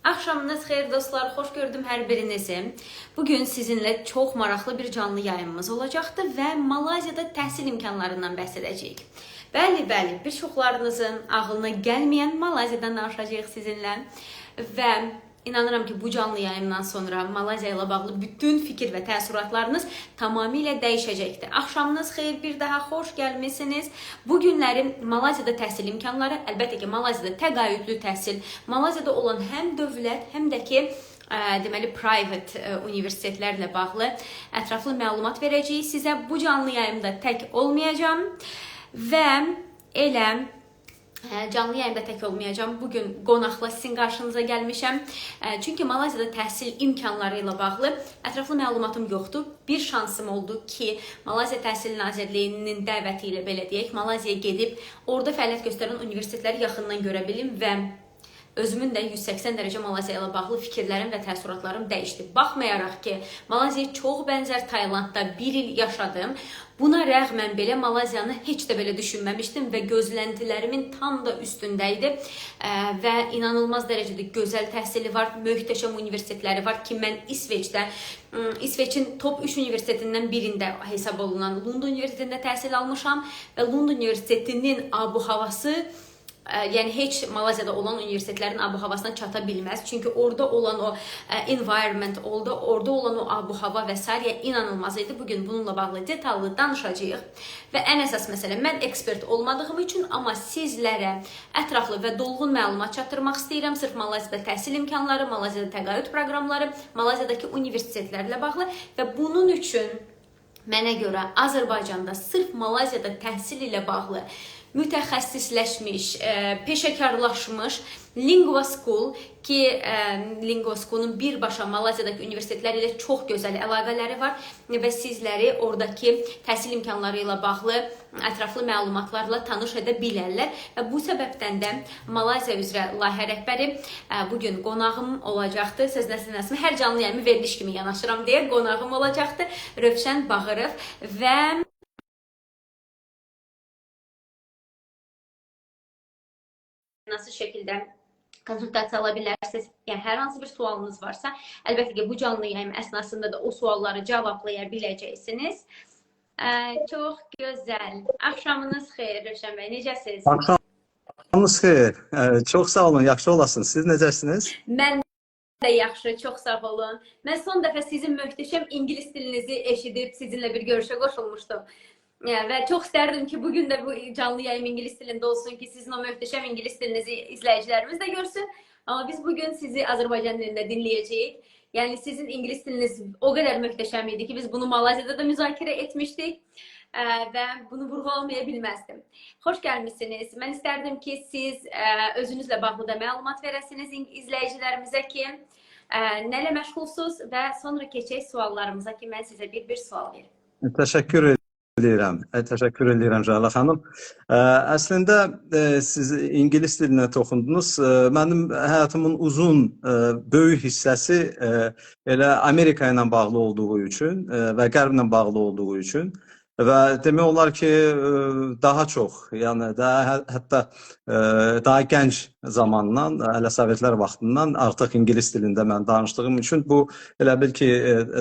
Axşamınız xeyir dostlar, xoş gördüm hər birinizi. Bugün sizinlə çox maraqlı bir canlı yayımımız olacaqdır və Malayziyada təhsil imkanlarından bəhs edəcəyik. Bəli, bəli, bir çoxlarınızın ağlına gəlməyən Malayziyadan danışacağıq sizinlə və İnanıram ki, bu canlı yayımdan sonra Malayziya ilə bağlı bütün fikir və təəssüratlarınız tamamilə dəyişəcəkdir. Axşamınız xeyir, bir daha xoş gəlmisiniz. Bu günləri Malayziyada təhsil imkanları, əlbəttə ki, Malayziyada təqaüdlü təhsil, Malayziyada olan həm dövlət, həm də ki, deməli private universitetlərlə bağlı ətraflı məlumat verəcəyik sizə. Bu canlı yayımda tək olmayacağam və elə canlı yayımda tək olmayacağam. Bugün qonaqla sizin qarşınıza gəlmişəm. Çünki Malayziyada təhsil imkanları ilə bağlı ətraflı məlumatım yoxdur. Bir şansım oldu ki, Malayziya Təhsil Nazirliyinin dəvəti ilə belə deyək, Malayziyaya gedib orada fəaliyyət göstərən universitetləri yaxından görə bilim və özümün də 180 dərəcə Malayziya ilə bağlı fikirlərim və təəssüratlarım dəyişdi. Baxmayaraq ki, Malayziyaya çox bənzər Taylandda bir il yaşadım. Buna rəğmən belə Malayziyanı heç də belə düşünməmişdim və gözləntilərimin tam da üstündə idi. Və inanılmaz dərəcədə gözəl təhsili var, möhtəşəm universitetləri var ki, mən İsveçdə, İsveçin top 3 universitetindən birində hesab olunan Lund Universitetində təhsil almışam və Lund Universitetinin abu-havası, yəni heç Malayziyada olan universitetlərin abu-havasına çata bilməz. Çünki orada olan o environment, orada olan o abu-hava və sairə inanılmaz idi. Bugün bununla bağlı detallı danışacağıq. Və ən əsas məsələ, mən ekspert olmadığım üçün, amma sizlərə ətraflı və dolğun məlumat çatdırmaq istəyirəm. Sırf Malayziyada təhsil imkanları, Malayziyada təqaüd proqramları, Malayziyadakı universitetlərlə bağlı və bunun üçün mənə görə Azərbaycanda sırf Malayziyada təhsil ilə bağlı mütəxəssisləşmiş, peşəkarlaşmış Lingua School ki, Lingua School'un birbaşa Malayziyadakı universitetlər ilə çox gözəl əlaqələri var və sizləri oradakı təhsil imkanları ilə bağlı ətraflı məlumatlarla tanış edə bilərlər və bu səbəbdən də Malayziya üzrə layihə rəhbəri bugün qonağım olacaqdır. Söz nəsə, hər canlı yayımı veriliş kimi yanaşıram deyə qonağım olacaqdır Rövşən Bağırov və nasıl şəkildə konsultasiya ala bilərsiniz. Yəni hər hansı bir sualınız varsa, əlbəttə ki, bu canlı yayım əsnasında da o sualları cevablaya biləcəksiniz. Çox gözəl. Axşamınız xeyir Rövşən bəy, necəsiz? Axşamınız xeyir. Çox sağ olun, yaxşı olasınız. Siz necəsiniz? Mən də yaxşı, çox sağ olun. Mən son dəfə sizin möhtəşəm ingilis dilinizi eşidib sizinlə bir görüşə qoşulmuşdum. Və çox istərdim ki, bugün də bu canlı yayım ingilis dilində olsun ki, sizin o möhtəşəm ingilis dilinizi izləyicilərimiz də görsün. Amma biz bugün sizi Azərbaycan dilində dinləyəcəyik. Yəni sizin ingilis diliniz o qədər möhtəşəm idi ki, biz bunu Malayziyada da müzakirə etmişdik və bunu vurğulamaya bilməzdim. Xoş gəlmisiniz. Mən istərdim ki, siz özünüzlə bağlı da məlumat verəsiniz izləyicilərimizə ki, nə ilə məşğulsunuz və sonra keçək suallarımıza ki, mən sizə bir-bir sual verim. Təşəkkür edirəm. Təşəkkür edirəm Jalə xanım. Əslində siz ingilis dilinə toxundunuz. Mənim həyatımın uzun, böyük hissəsi elə Amerika ilə bağlı olduğu üçün və Qərblə bağlı olduğu üçün və demək olar ki, daha çox, yəni daha hətta daha gənc zamandan, hələ Sovetlər vaxtından artıq ingilis dilində mən danışdığım üçün bu elə bil ki,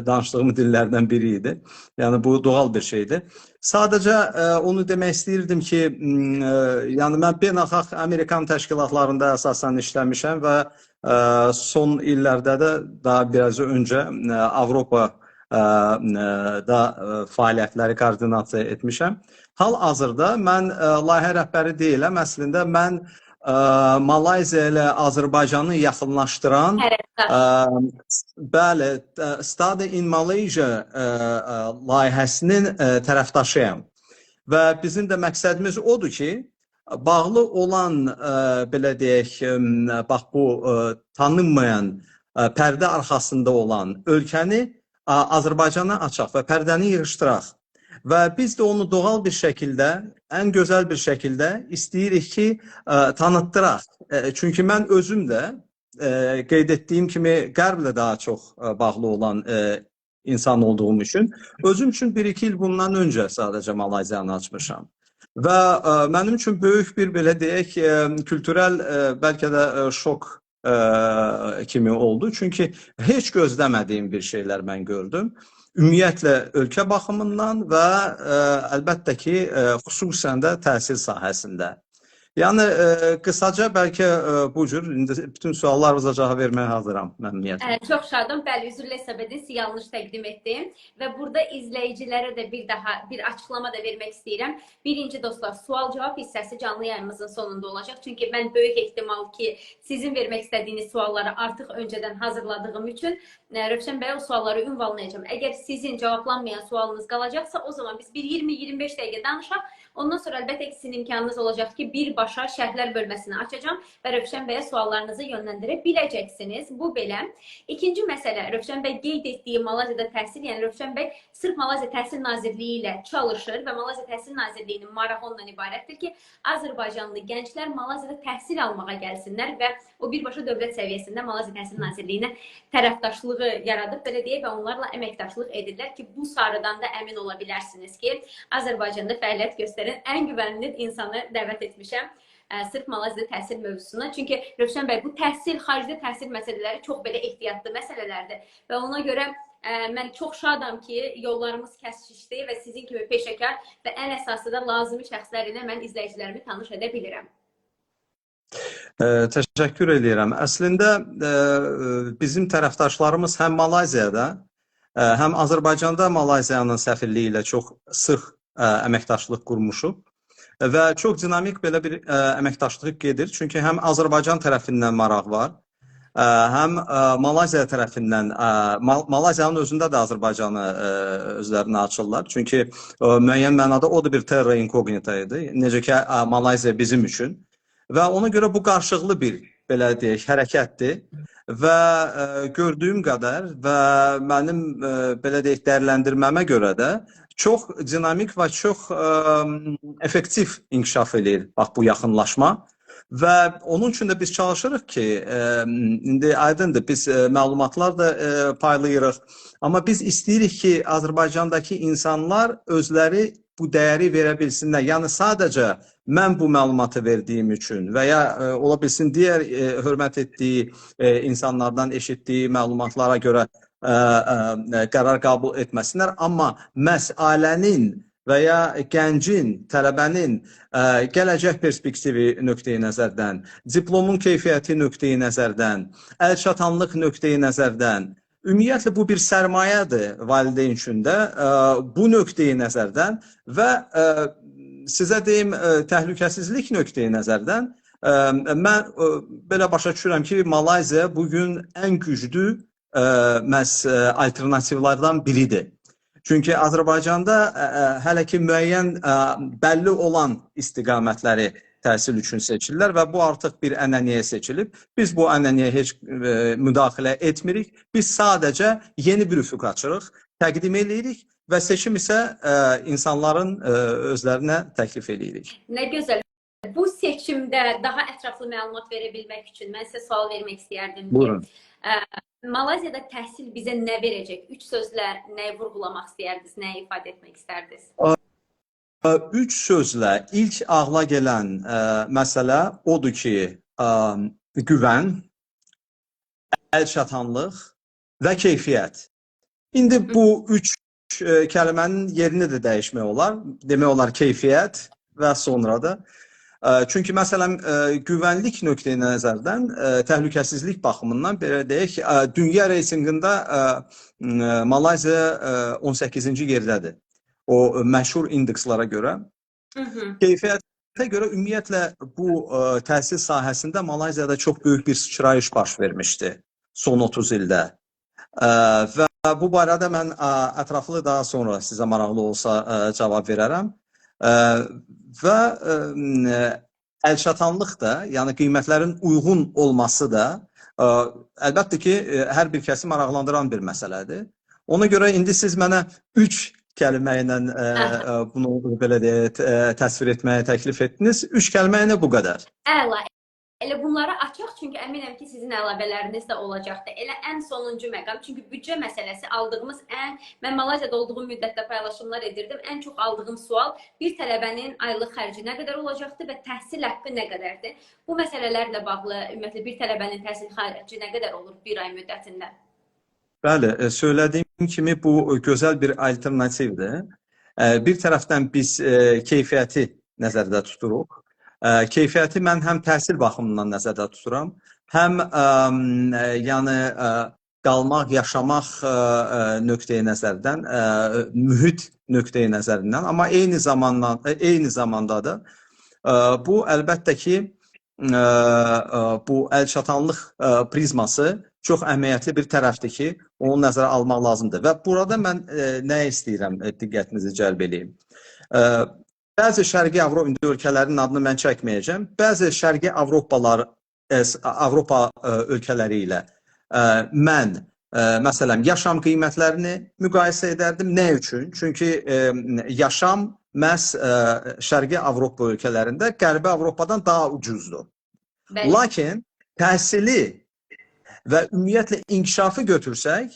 danışdığım dillərdən biri idi. Yəni bu doğal bir şeydir. Sadəcə onu demək istəyirdim ki, yəni mən beynəlxalq Amerikan təşkilatlarında əsasən işləmişəm və son illərdə də daha biraz öncə Avropa da fəaliyyətləri koordinasiya etmişəm. Hal-hazırda mən layihə rəhbəri deyiləm. Əslində mən Malayziya ilə Azərbaycanı yaxınlaşdıran bəli, Study in Malaysia layihəsinin tərəfdaşıyam. Və bizim də məqsədimiz odur ki, bağlı olan belə deyək, bax bu tanınmayan pərdə arxasında olan ölkəni Azərbaycana açaq və pərdəni yığışdıraq. Və biz də onu doğal bir şəkildə, ən gözəl bir şəkildə istəyirik ki, tanıtdıraq. Çünki mən özüm də qeyd etdiyim kimi Qərblə daha çox bağlı olan insan olduğum üçün, özüm üçün 1-2 il bundan öncə sadəcə Malayziyanı açmışam. Və mənim üçün böyük bir, belə deyək, kültürel bəlkə də şok kimi oldu. Çünki heç gözləmədiyim bir şeylər mən gördüm. Ümumiyyətlə ölkə baxımından və əlbəttə ki, xüsusən də təhsil sahəsində. Yəni qısaca bəlkə bu cür indi bütün suallarınıza cavab verməyə hazıram məmnuniyyətlə. Çox şadam. Bəli, üzrlə hesab edin, sizi yanlış təqdim etdim və burada izləyicilərə də bir daha bir açıqlama da vermək istəyirəm. Birinci dostlar, sual-cavab hissəsi canlı yayımımızın sonunda olacaq. Çünki mən böyük ehtimal ki, sizin vermək istədiyiniz sualları artıq öncədən hazırladığım üçün Rövşən bəyə o sualları ünvanlayacağam. Əgər sizin cavablanmayan sualınız qalacaqsa, o zaman biz bir 20-25 dəqiqə danışaq. Ondan sonra əlbəttə ki, sizin imkanınız olacaq ki, birbaşa şərhlər bölməsini açacağam və Rövşən bəyə suallarınızı yönləndirə biləcəksiniz. Bu belə. İkinci məsələ, Rövşən bəy qeyd etdiyi Malayziyada təhsil, yəni Rövşən bəy sırf Malayziya Təhsil Nazirliyi ilə çalışır və Malayziya Təhsil Nazirliyinin marağı ondan ibarətdir ki, Azərbaycanlı gənclər Malayziyada təhsil almağa gəlsinlər və o birbaşa dövlət səviyyəsində Malayziya Təhsil Nazirliyinə tərəfdaşlığı yaradıb, belə deyək, və onlarla əməkdaşlıq edirlər ki, bu sarıdan da əmin ola bilərsiniz ki, Azərbaycanda fəaliyyət göstərən ən güvənilir insanı dəvət etmişəm. Sırf Malayziyada təhsil mövzusuna. Çünki Rövşən bəy, bu təhsil, xaricdə təhsil məsələləri çox belə ehtiyatlı məsələlərdir və ona görə mən çox şadam ki, yollarımız kəsişdi və sizin kimi peşəkar və ən əsası da lazımi şəxslər ilə mən izləyicilərimi tanış edə bilirəm. Təşəkkür edirəm. Əslində bizim tərəfdaşlarımız həm Malayziyada, həm Azərbaycanda Malayziyanın səfirliyi ilə çox sıx əməkdaşlıq qurmuşuq və çox dinamik belə bir əməkdaşlıq gedir. Çünki həm Azərbaycan tərəfindən maraq var, həm Malayziya tərəfindən, Malayziyanın özündə də Azərbaycanı özlərinə açırlar. Çünki müəyyən mənada o da bir terra incognita idi. Necə ki, Malayziya bizim üçün. Və ona görə bu qarşılıqlı bir, belə deyək, hərəkətdir. Və gördüyüm qədər və mənim belə deyək, dəyərləndirməmə görə də çox dinamik və çox effektiv inkişaf eləyir bax bu yaxınlaşma. Və onun üçün də biz çalışırıq ki, indi aydındır, biz məlumatlar da paylayırıq. Amma biz istəyirik ki, Azərbaycandakı insanlar özləri bu dəyəri verə bilsinlər. Yəni sadəcə mən bu məlumatı verdiyim üçün və ya ola bilsin digər hörmət etdiyi insanlardan eşitdiyi məlumatlara görə qərar qəbul etməsinlər. Amma məhz ailənin və ya gəncin, tələbənin gələcək perspektivi nöqteyi nəzərdən, diplomun keyfiyyəti nöqteyi nəzərdən, əlçatanlıq nöqteyi nəzərdən, ümumiyyətlə bu bir sərmayədir valideyn üçün də bu nöqteyi nəzərdən və sizə deyim təhlükəsizlik nöqteyi nəzərdən mən belə başa düşürəm ki, Malayziya bugün ən güclü məhz alternativlardan biridir. Çünki Azərbaycanda hələ ki müəyyən bəlli olan istiqamətləri təhsil üçün seçirlər və bu artıq bir ənənəyə seçilib. Biz bu ənənəyə heç müdaxilə etmirik. Biz sadəcə yeni bir üfüq açırıq, təqdim eləyirik və seçim isə insanların özlərinə təklif eləyirik. Nə gözəl. Bu seçimdə daha ətraflı məlumat verə bilmək üçün mən sizə sual vermək istəyərdim ki, Buyurun. Malayziyada təhsil bizə nə verəcək? Üç sözlə nəyi vurğulamaq istəyərdiniz, nəyi ifadə etmək istərdiniz? Üç sözlə ilk ağla gələn məsələ odur ki, güvən, əlçatanlıq və keyfiyyət. İndi bu üç kəlmənin yerini də dəyişmək olar. Demək olar keyfiyyət və sonra da. Çünki məsələn güvənlik nöqteyi nəzərdən, təhlükəsizlik baxımından belə deyək, dünya reytinqində Malayziya 18-ci yerdədir. O məşhur indekslara görə. Keyfiyyətə görə ümumiyyətlə bu təhsil sahəsində Malayziyada çox böyük bir sıçrayış baş vermişdi son 30 ildə. Və bu barədə mən ətraflı daha sonra sizə maraqlı olsa cavab verərəm. Və əlçatanlıq da, yəni qiymətlərin uyğun olması da əlbəttə ki, hər bir kəsi maraqlandıran bir məsələdir. Ona görə indi siz mənə üç kəlmə ilə bunu belə deyək, təsvir etməyə təklif etdiniz. Üç kəlmə ilə bu qədər. Əla. Elə bunları açaq, çünki əminəm ki, sizin əlavələriniz də olacaqdır. Elə ən sonuncu məqam, çünki büdcə məsələsi aldığımız mən Malayziyada olduğum müddətdə paylaşımlar edirdim. Ən çox aldığım sual bir tələbənin aylıq xərci nə qədər olacaqdır və təhsil haqqı nə qədərdir? Bu məsələlərlə bağlı ümumiyyətlə bir tələbənin təhsil xərci nə qədər olur bir ay müddətində? Bəli, söylədiyim kimi bu gözəl bir alternativdir. Bir tərəfdən biz keyfiyyəti nəzərdə tuturuq. Keyfiyyəti mən həm təhsil baxımından nəzərdə tuturam, həm yəni qalmaq, yaşamaq nöqteyi nəzərdən, mühit nöqteyi nəzərindən, amma eyni zamanda da bu əlbəttə ki, bu əlçatanlıq prizması çox əhəmiyyətli bir tərəfdir ki, onu nəzərə almaq lazımdır. Və burada mən nəyə istəyirəm diqqətinizi cəlb eləyim. Bəzi Şərqi Avropa indi ölkələrinin adını mən çəkməyəcəm. Bəzi Şərqi Avropa ölkələri ilə mən məsələn yaşam qiymətlərini müqayisə edərdim. Nə üçün? Çünki yaşam məhz Şərqi Avropa ölkələrində Qərbi Avropadan daha ucuzdur. Bəli. Lakin təhsili və ümumiyyətlə inkişafı götürsək,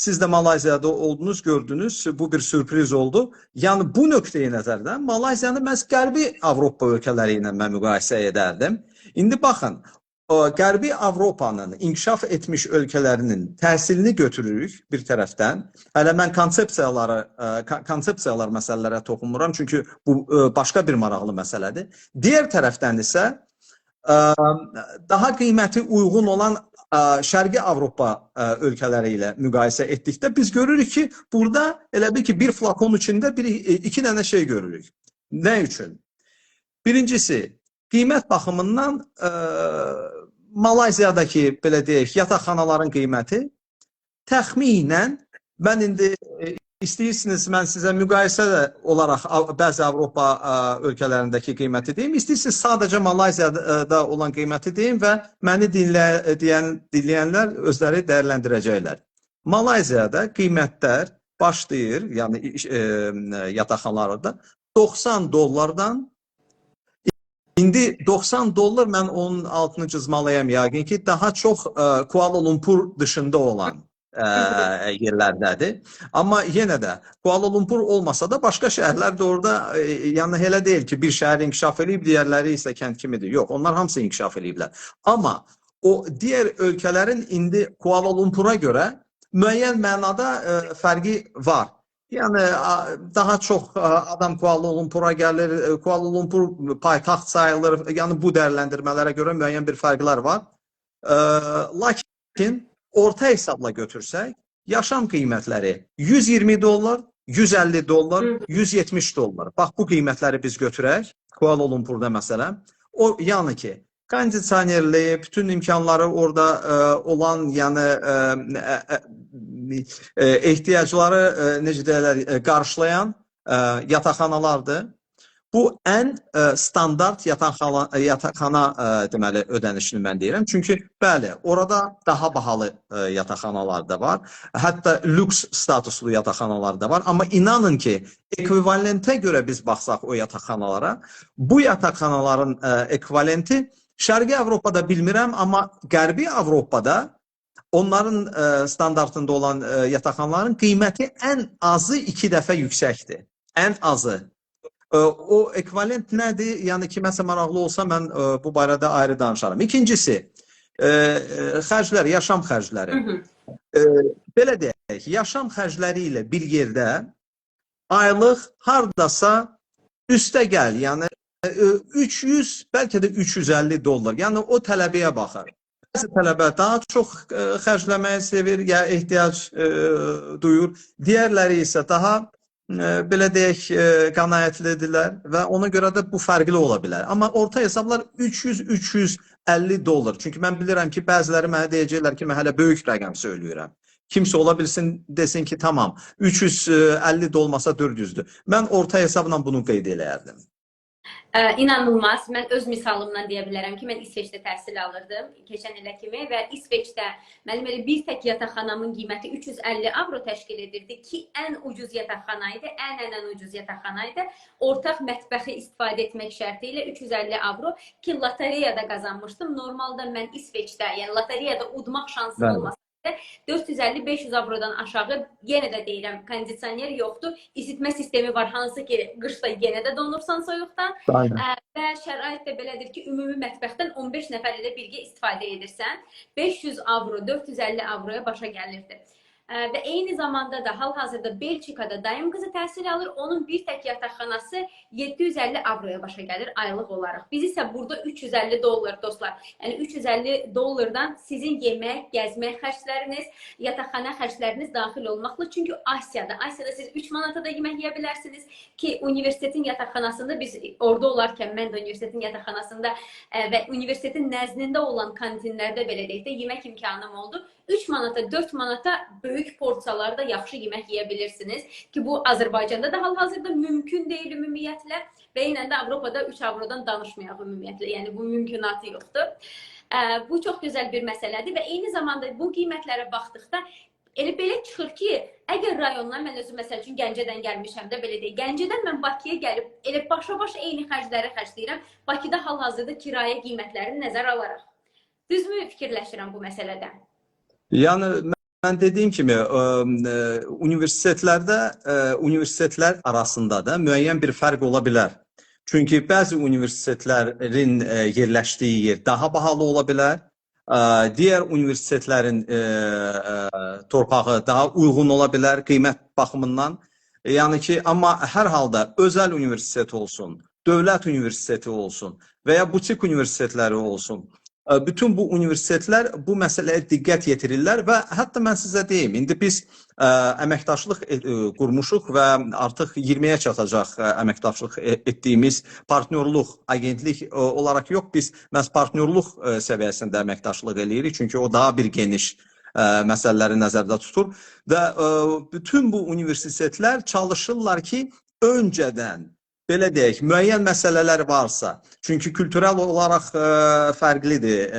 siz də Malayziyada oldunuz, gördünüz, bu bir sürpriz oldu. Yəni bu nöqteyi nəzərdən Malayziyanı məhz Qərbi Avropa ölkələri ilə mən müqayisə edərdim. İndi baxın, Qərbi Avropanın inkişaf etmiş ölkələrinin təhsilini götürürük bir tərəfdən. Hələ mən konsepsiyalar məsələlərə toxunmuram, çünki bu başqa bir maraqlı məsələdir. Digər tərəfdən isə daha qiyməti uyğun olan Şərqi Avropa ölkələri ilə müqayisə etdikdə biz görürük ki, burada elə bil ki, bir flakon içində iki dənə şey görürük. Nə üçün? Birincisi, qiymət baxımından Malayziyadakı, belə deyək, yataqxanaların qiyməti təxminən, mən indi istəyirsiniz, mən sizə müqayisə olaraq bəzi Avropa ölkələrindəki qiyməti deyim, istəyirsiniz sadəcə Malayziyada olan qiyməti deyim və məni dinləyənlər özləri dəyərləndirəcəklər. Malayziyada qiymətlər başlayır, yəni yataqxanalarda 90 dollardan. İndi 90 dollar mən onun altını cızmalıyam yəqin ki, daha çox Kuala Lumpur dışında olan yerlərdədir. Amma yenə də Kuala Lumpur olmasa da başqa şəhərlər də orada, yəni elə deyil ki, bir şəhər inkişaf eləyib, digərləri isə kənd kimidir. Yox, onlar hamısı inkişaf eləyiblər. Amma o digər ölkələrin indi Kuala Lumpura görə müəyyən mənada fərqi var. Yəni daha çox adam Kuala Lumpura gəlir, Kuala Lumpur paytaxt sayılır. Yəni bu dəyərləndirmələrə görə müəyyən bir fərqlər var. Lakin orta hesabla götürsək, yaşam qiymətləri 120 dollar, 150 dollar, 170 dollar. Bax, bu qiymətləri biz götürək, Kuala Lumpurda məsələn. O, yəni ki, kondisionerli, bütün imkanları orada olan, yəni ehtiyacları necə deyirlər, qarşılayan yataqxanalardır. Bu ən standart yataqxana deməli ödənişini mən deyirəm. Çünki bəli, orada daha bahalı yataqxanalar da var. Hətta lüks statuslu yataqxanalar da var. Amma inanın ki, ekvivalentə görə biz baxsaq o yataqxanalara, bu yataqxanaların ekvivalenti Şərqi Avropada bilmirəm, amma Qərbi Avropada onların standartında olan yataqxanaların qiyməti ən azı 2 dəfə yüksəkdir. Ən azı. O ekvivalent nədir? Yəni kiməsə maraqlı olsa mən bu barədə ayrı danışaram. İkincisi, xərclər, yaşam xərcləri. Belə deyək, yaşam xərcləri ilə bir yerdə aylıq hardasa üstə gəl, yəni 300, bəlkə də 350 dollar. Yəni o tələbəyə baxır. Bəzi tələbə daha çox xərcləməyi sevir, ya ehtiyac duyur. Digərləri isə daha belə deyək, qənaətlidirlər və ona görə də bu fərqli ola bilər. Amma orta hesablar 300-350 dollar. Çünki mən bilirəm ki, bəziləri mənə deyəcəklər ki, mən hələ böyük rəqəm söyləyirəm. Kimsə ola bilsin, desin ki, tamam, 350 də olmasa 400-dür. Mən orta hesabla bunu qeyd eləyərdim. İnanılmaz. Mən öz misalımdan deyə bilərəm ki, mən İsveçdə təhsil alırdım keçən ilə kimi və İsveçdə mənim elə bir tək yataqxanamın qiyməti 350 avro təşkil edirdi ki, ən ucuz yataqxana idi, ən ucuz yataqxana idi. Ortaq mətbəxi istifadə etmək şərti ilə 350 avro ki, lotereyada qazanmışdım. Normalda mən İsveçdə, yəni lotereyada udmaq şansım olmasaydı 450-500 avrodan aşağı, yenə də deyirəm, kondisioner yoxdur, isitmə sistemi var, hansı ki, qışda yenə də donursan soyuqdan. Və şərait də belədir ki, ümumi mətbəxdən 15 nəfər ilə birgə istifadə edirsən. 500 avro, 450 avroya başa gəlirdi. Və eyni zamanda da hal-hazırda Belçikada dayım qızı təhsil alır. Onun bir tək yataqxanası 750 avroya başa gəlir aylıq olaraq. Biz isə burada 350 dollar dostlar. Yəni 350 dollardan sizin yemək, gəzmək xərcləriniz, yataqxana xərcləriniz daxil olmaqla. Çünki Asiyada siz 3 manata da yemək yeyə bilərsiniz ki, universitetin yataqxanasında biz orada olarkən mən də universitetin yataqxanasında və universitetin nəzdində olan kantinlərdə belə deyək də yemək imkanım oldu. 3 manata, 4 manata böyük porsiyalarda yaxşı yemək yeyə bilirsiniz ki, bu Azərbaycanda da hal-hazırda mümkün deyil ümumiyyətlə və eynən də Avropada 3 avrodan danışmayaq ümumiyyətlə. Yəni bu mümkünatı yoxdur. Bu çox gözəl bir məsələdir və eyni zamanda bu qiymətlərə baxdıqda elə belə çıxır ki, əgər rayondan, mən özüm məsəl üçün Gəncədən gəlmişəm də, belə deyək, Gəncədən mən Bakıya gəlib elə başa-baş eyni xərcləri xərcləyirəm. Bakıda hal-hazırda kirayə qiymətlərini nəzərə alaraq. Düzmü fikirləşirəm bu məsələdə? Yəni mən dediyim kimi universitetlərdə universitetlər arasında da müəyyən bir fərq ola bilər. Çünki bəzi universitetlərin yerləşdiyi yer daha bahalı ola bilər. Digər universitetlərin torpağı daha uyğun ola bilər qiymət baxımından. Yəni ki, amma hər halda özəl universitet olsun, dövlət universiteti olsun və ya butik universitetləri olsun, bütün bu universitetlər bu məsələyə diqqət yetirirlər və hətta mən sizə deyim, indi biz əməkdaşlıq qurmuşuq və artıq 20-yə çatacaq əməkdaşlıq etdiyimiz partnyorluq, agentlik olaraq yox, biz məhz partnyorluq səviyyəsində əməkdaşlıq eləyirik, çünki o daha bir geniş məsələləri nəzərdə tutur və bütün bu universitetlər çalışırlar ki, öncədən belə deyək, müəyyən məsələlər varsa, çünki kültürel olaraq fərqlidir,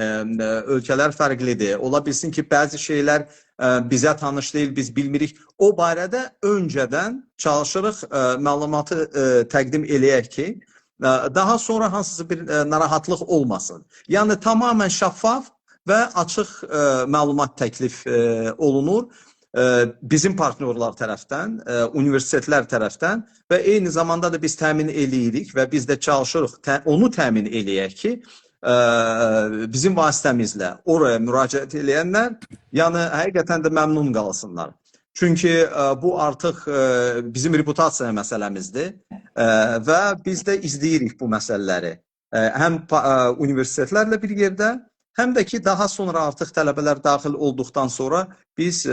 ölkələr fərqlidir. Ola bilsin ki, bəzi şeylər bizə tanış deyil, biz bilmirik. O barədə öncədən çalışırıq, məlumatı təqdim eləyək ki, daha sonra hansısa bir narahatlıq olmasın. Yəni, tamamilə şəffaf və açıq məlumat təklif olunur. Bizim partnyorlar tərəfdən, universitetlər tərəfdən və eyni zamanda da biz təmin eləyirik və biz də çalışırıq onu təmin eləyək ki, bizim vasitəmizlə oraya müraciət eləyənlər, yəni həqiqətən də məmnun qalsınlar. Çünki bu artıq bizim reputasiya məsələmizdir və biz də izləyirik bu məsələləri. Həm universitetlərlə bir yerdə, həm də ki, daha sonra artıq tələbələr daxil olduqdan sonra biz,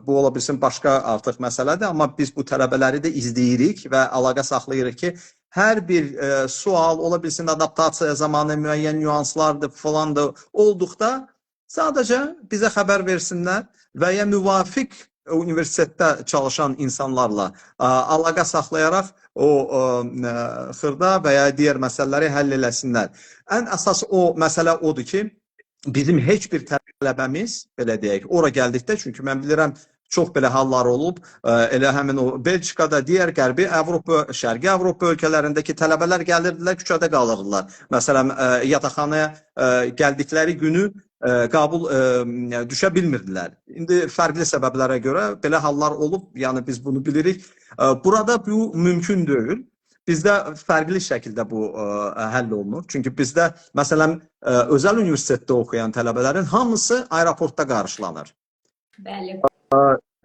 bu ola bilsin başqa artıq məsələdir, amma biz bu tələbələri də izləyirik və əlaqə saxlayırıq ki, hər bir sual, ola bilsin adaptasiya zamanı müəyyən nüanslardır, falandır olduqda sadəcə bizə xəbər versinlər və ya müvafiq universitetdə çalışan insanlarla əlaqə saxlayaraq o xırda və ya digər məsələləri həll eləsinlər. Ən əsas o məsələ odur ki, bizim heç bir tələbəmiz, belə deyək, ora gəldikdə, çünki mən bilirəm, çox belə hallar olub, elə həmin o Belçikada, digər Qərbi Avropa, Şərqi Avropa ölkələrindəki tələbələr gəlirdilər, küçədə qalırdılar. Məsələn, yataqxanaya gəldikləri günü qəbul düşə bilmirdilər. İndi fərqli səbəblərə görə belə hallar olub, yəni biz bunu bilirik. Burada bu mümkün deyil. Bizdə fərqli şəkildə bu həll olunur. Çünki bizdə, məsələn, özəl universitetdə oxuyan tələbələrin hamısı aeroportda qarşılanır. Bəli.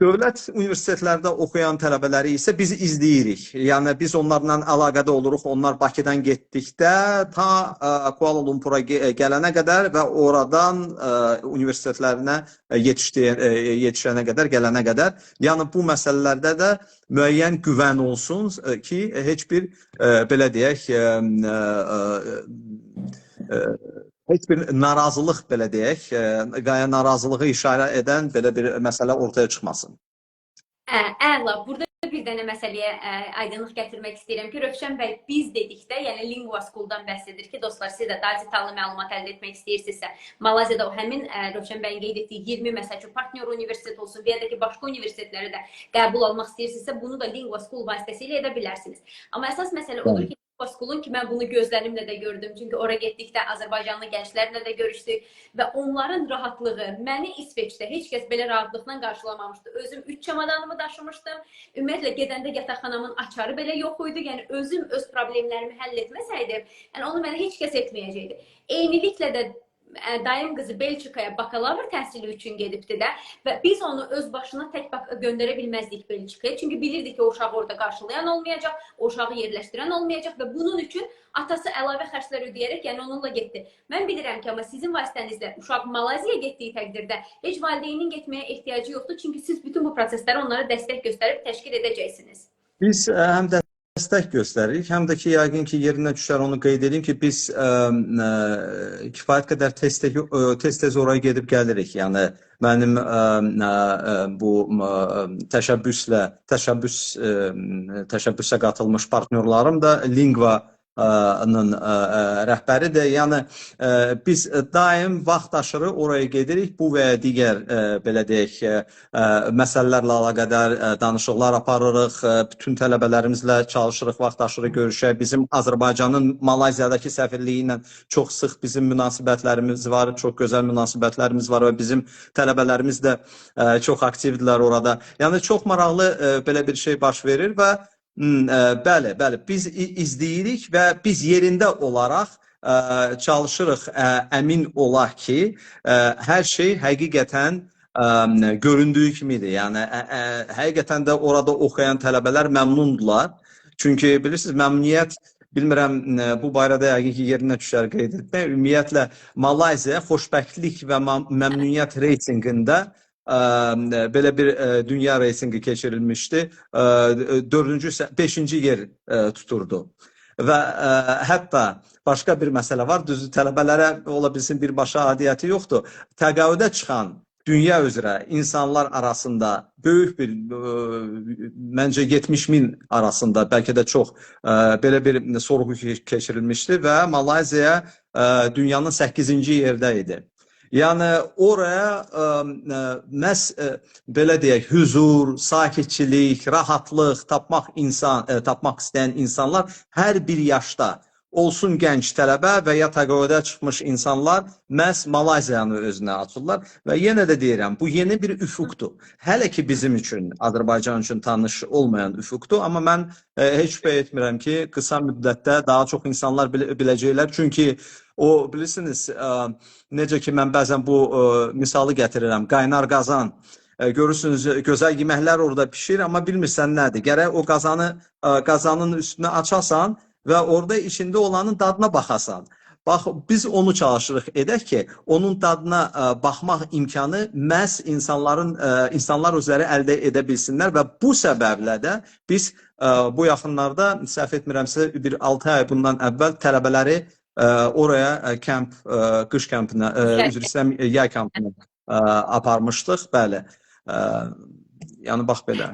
Dövlət universitetlərdə oxuyan tələbələri isə biz izləyirik. Yəni biz onlarla əlaqədə oluruq. Onlar Bakıdan getdikdə ta Kuala Lumpura gələnə qədər və oradan universitetlərinə yetişənə qədər, gələnə qədər. Yəni bu məsələlərdə də müəyyən güvən olsun ki, heç bir belə deyək, heç bir narazılıq belə deyək, və ya narazılığı işarə edən belə bir məsələ ortaya çıxmasın. Əla. Burada bir dənə məsələyə aydınlıq gətirmək istəyirəm ki, Rövşən bəy biz dedikdə, yəni Lingua School-dan bəhs edir ki, dostlar, siz də daha detallı məlumat əldə etmək istəyirsinizsə, Malayziyada o həmin Rövşən bəyin qeyd etdiyi 20, məsəl üçün, partnyor universitet olsun və ya da ki, başqa universitetlərə də qəbul almaq istəyirsinizsə, bunu da Lingua School vasitəsilə edə bilərsiniz. Amma əsas məsələ odur ki, Lingua School-un ki, mən bunu gözlərimlə də gördüm. Çünki ora getdikdə azərbaycanlı gənclərlə də görüşdük və onların rahatlığı, məni İsveçdə heç kəs belə rahatlıqla qarşılamamışdı. Özüm 3 çamadanımı daşımışdım. Ümumiyyətlə gedəndə yataqxanamın açarı belə yox idi. Yəni özüm öz problemlərimi həll etməsəydim, yəni onu mənə heç kəs etməyəcəkdi. Eyniliklə də dayım qızı Belçikaya bakalavr təhsili üçün gedibdi də və biz onu öz başına tək bax göndərə bilməzdik Belçikaya. Çünki bilirdik ki, o uşağı orada qarşılayan olmayacaq, o uşağı yerləşdirən olmayacaq və bunun üçün atası əlavə xərclər ödəyərək, yəni onunla getdi. Mən bilirəm ki, amma sizin vasitənizlə uşaq Malayziyaya getdiyi təqdirdə heç valideynin getməyə ehtiyacı yoxdur. Çünki siz bütün bu prosesləri onlara dəstək göstərib təşkil edəcəksiniz. Biz həm dəstək göstəririk, həm də ki, yəqin ki, yerinə düşər onu qeyd edim ki, biz kifayət qədər tez-tez oraya gedib gəlirik. Yəni mənim bu təşəbbüslə təşəbbüsə qatılmış partnyorlarım da Lingua-nın rəhbəridir. Yəni biz daim vaxt aşırı oraya gedirik. Bu və ya digər belə deyək, məsələlərlə əlaqədar danışıqlar aparırıq. Bütün tələbələrimizlə çalışırıq, vaxt aşırı görüşək. Bizim Azərbaycanın Malayziyadakı səfirliyi ilə çox sıx bizim münasibətlərimiz var, çox gözəl münasibətlərimiz var və bizim tələbələrimiz də çox aktivdirlər orada. Yəni çox maraqlı belə bir şey baş verir və bəli, bəli, biz izləyirik və biz yerində olaraq çalışırıq, əmin olaq ki, hər şey həqiqətən göründüyü kimidir. Yəni həqiqətən də orada oxuyan tələbələr məmnundurlar. Çünki bilirsiniz, məmnuniyyət, bilmirəm, bu barədə yəqin ki, yerinə düşər qeyd etmək. Ümumiyyətlə Malayziya xoşbəxtlik və məmnuniyyət reytinqində belə bir dünya reytinqi keçirilmişdi. Dördüncü, beşinci yer tuturdu. Və hətta başqa bir məsələ var. Düzdür, tələbələrə ola bilsin birbaşa aidiyyəti yoxdur. Təqaüdə çıxan dünya üzrə insanlar arasında böyük bir, məncə 70 min arasında, bəlkə də çox, belə bir sorğu keçirilmişdi və Malayziya dünyanın 8-ci yerdə idi. Yəni oraya məhz belə deyək, hüzur, sakitçilik, rahatlıq tapmaq istəyən insanlar hər bir yaşda olsun, gənc tələbə və ya təqaüdə çıxmış insanlar məhz Malayziyanı özünə açırlar və yenə də deyirəm, bu yeni bir üfüqdur. Hələ ki bizim üçün, Azərbaycan üçün tanış olmayan üfüqdur, amma mən heç şübhə etmirəm ki, qısa müddətdə daha çox insanlar biləcəklər. Çünki o bilirsiniz, necə ki mən bəzən bu misalı gətirirəm, qaynar qazan. Görürsünüz, gözəl yeməklər orada pişir, amma bilmirsən nədir. Gərək o qazanın üstünə açasan və orada içində olanın dadına baxasan. Bax, biz onu çalışırıq edək ki, onun dadına baxmaq imkanı məhz insanlar özləri əldə edə bilsinlər və bu səbəblə də biz bu yaxınlarda, səhv etmirəmsə, bir 6 ay bundan əvvəl tələbələri oraya qış kəmpinə, üzr istəyirəm, yay kampına aparmışdıq. Bəli. Yəni bax belə.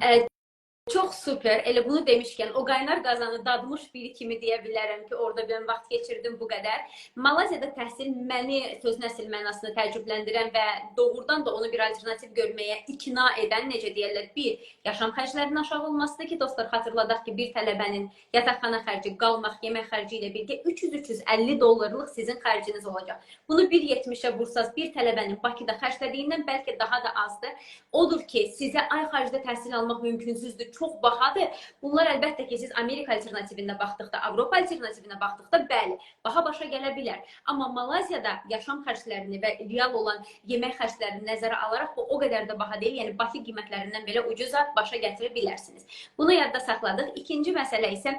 Çox super. Elə bunu demişkən, o qaynar qazanı dadmış biri kimi deyə bilərəm ki, orada mən vaxt keçirdim bu qədər. Malayziyada təhsil məni sözün əsl mənasında təəccübləndirən və doğrudan da onu bir alternativ görməyə ikna edən, necə deyirlər, bir, yaşam xərclərinin aşağı olmasıdır ki, dostlar, xatırladaq ki, bir tələbənin yataqxana xərci, qalmaq, yemək xərci ilə birgə 300-350 dollarlıq sizin xərciniz olacaq. Bunu 1,70-ə vursaz, bir tələbənin Bakıda xərclədiyindən bəlkə daha da azdır. Odur ki, sizə ay xaricdə təhsil almaq mümkünsüzdür, çox bahadır. Bunlar əlbəttə ki, siz Amerika alternativində baxdıqda, Avropa alternativinə baxdıqda, bəli, baha başa gələ bilər. Amma Malayziyada yaşam xərclərini və real olan yemək xərclərini nəzərə alaraq bu o qədər də baha deyil. Yəni Bakı qiymətlərindən belə ucuza başa gətirə bilərsiniz. Bunu yadda saxladıq. İkinci məsələ isə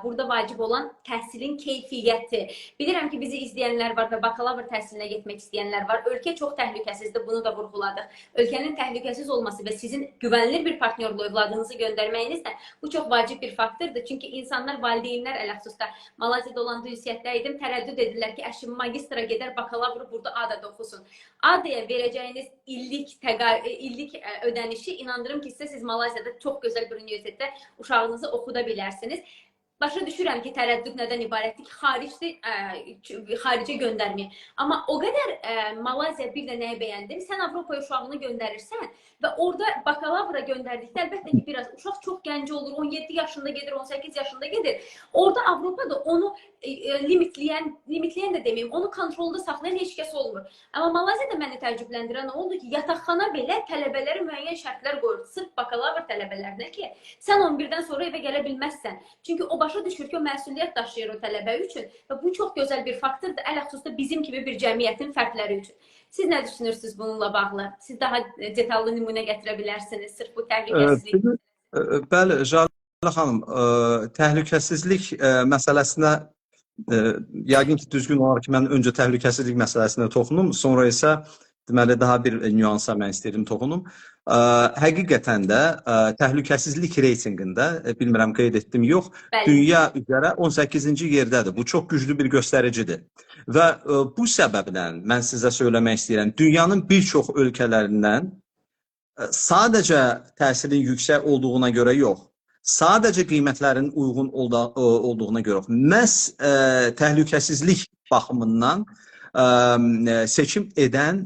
burada vacib olan təhsilin keyfiyyəti. Bilirəm ki, bizi izləyənlər var və bakalavr təhsilinə getmək istəyənlər var. Ölkə çox təhlükəsizdir, bunu da vurğuladıq. Ölkənin təhlükəsiz olması və sizin güvənilir bir partnyorla övladınızı göndərməyiniz göndərməyinizlə bu çox vacib bir faktordur. Çünki insanlar, valideynlər ələxüsusda Malayziyada olanda ünsiyyətdə idim, tərəddüd edirlər ki, əşim magistra gedər, bakalavr burada ADA-da oxusun. ADA-ya verəcəyiniz illik ödənişi inandırım ki, sizə siz Malayziyada çox gözəl bir universitetdə uşağınızı oxuda bilərsiniz. Başa düşürəm ki, tərəddüd nədən ibarətdir ki, xaricdə xaricə göndərməyə. Amma o qədər Malayziya bir də nəyi bəyəndim? Sən Avropaya uşağını göndərirsən və orada bakalavra göndərdikdə əlbəttə ki, biraz uşaq çox gənc olur, 17 yaşında gedir, 18 yaşında gedir. Orada Avropada onu limitləyən, limitləyən də deməyim, onu kontrolda saxlayan heç kəs olmur. Amma Malayziyada məni təəccübləndirən o oldu ki, yataqxana belə tələbələrə müəyyən şərtlər qoyur. Sırf bakalavr tələbələrinə ki, sən 11-dən sonra evə gələ bilməzsən. Çünki o başa düşür ki, o məsuliyyət daşıyır o tələbə üçün və bu çox gözəl bir faktordur, ələxüsusda bizim kimi bir cəmiyyətin fərdləri üçün. Siz nə düşünürsünüz bununla bağlı? Siz daha detallı nümunə gətirə bilərsiniz sırf bu təhlükəsizlik. Bəli, Jalə xanım, təhlükəsizlik məsələsinə yəqin ki, düzgün olar ki, mən öncə təhlükəsizlik məsələsinə toxunum, sonra isə deməli daha bir nüansa mən istəyirəm toxunum. Həqiqətən də təhlükəsizlik reytinqində, bilmirəm qeyd etdim, yox, dünya üzrə 18-ci yerdədir. Bu çox güclü bir göstəricidir. Və bu səbəbdən mən sizə söyləmək istəyirəm, dünyanın bir çox ölkələrindən sadəcə təhsilin yüksək olduğuna görə yox, sadəcə qiymətlərin uyğun olduğuna görə yox, məhz təhlükəsizlik baxımından seçim edən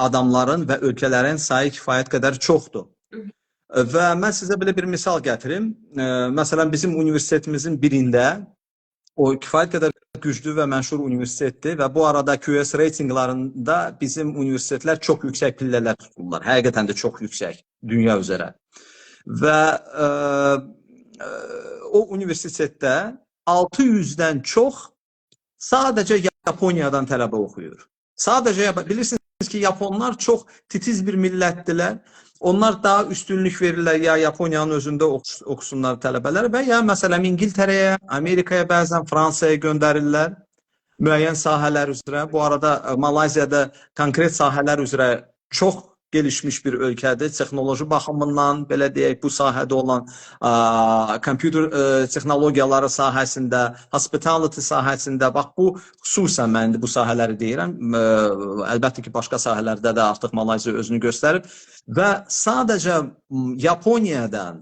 adamların və ölkələrin sayı kifayət qədər çoxdur. Və mən sizə belə bir misal gətirim. Məsələn, bizim universitetimizin birində, o kifayət qədər güclü və məşhur universitetdir və bu arada QS reytinqlarında bizim universitetlər çox yüksək pillələr tuturlar. Həqiqətən də çox yüksək dünya üzrə. Və o universitetdə 600-dən çox sadəcə Yaponiyadan tələbə oxuyur. Sadəcə bilirsiniz ki, Yaponlar çox titiz bir millətdirlər. Onlar daha üstünlük verirlər ya Yaponiyanın özündə oxusunlar tələbələr və ya məsələn İngiltərəyə, Amerikaya, bəzən Fransaya göndərirlər müəyyən sahələr üzrə. Bu arada Malayziyada konkret sahələr üzrə çox gelişmiş bir ölkədir. Texnoloji baxımından, belə deyək, bu sahədə olan kompüter texnologiyaları sahəsində, hospitality sahəsində, bax bu xüsusən mən indi bu sahələri deyirəm. Əlbəttə ki, başqa sahələrdə də artıq Malayziya özünü göstərib və sadəcə Yaponiyadan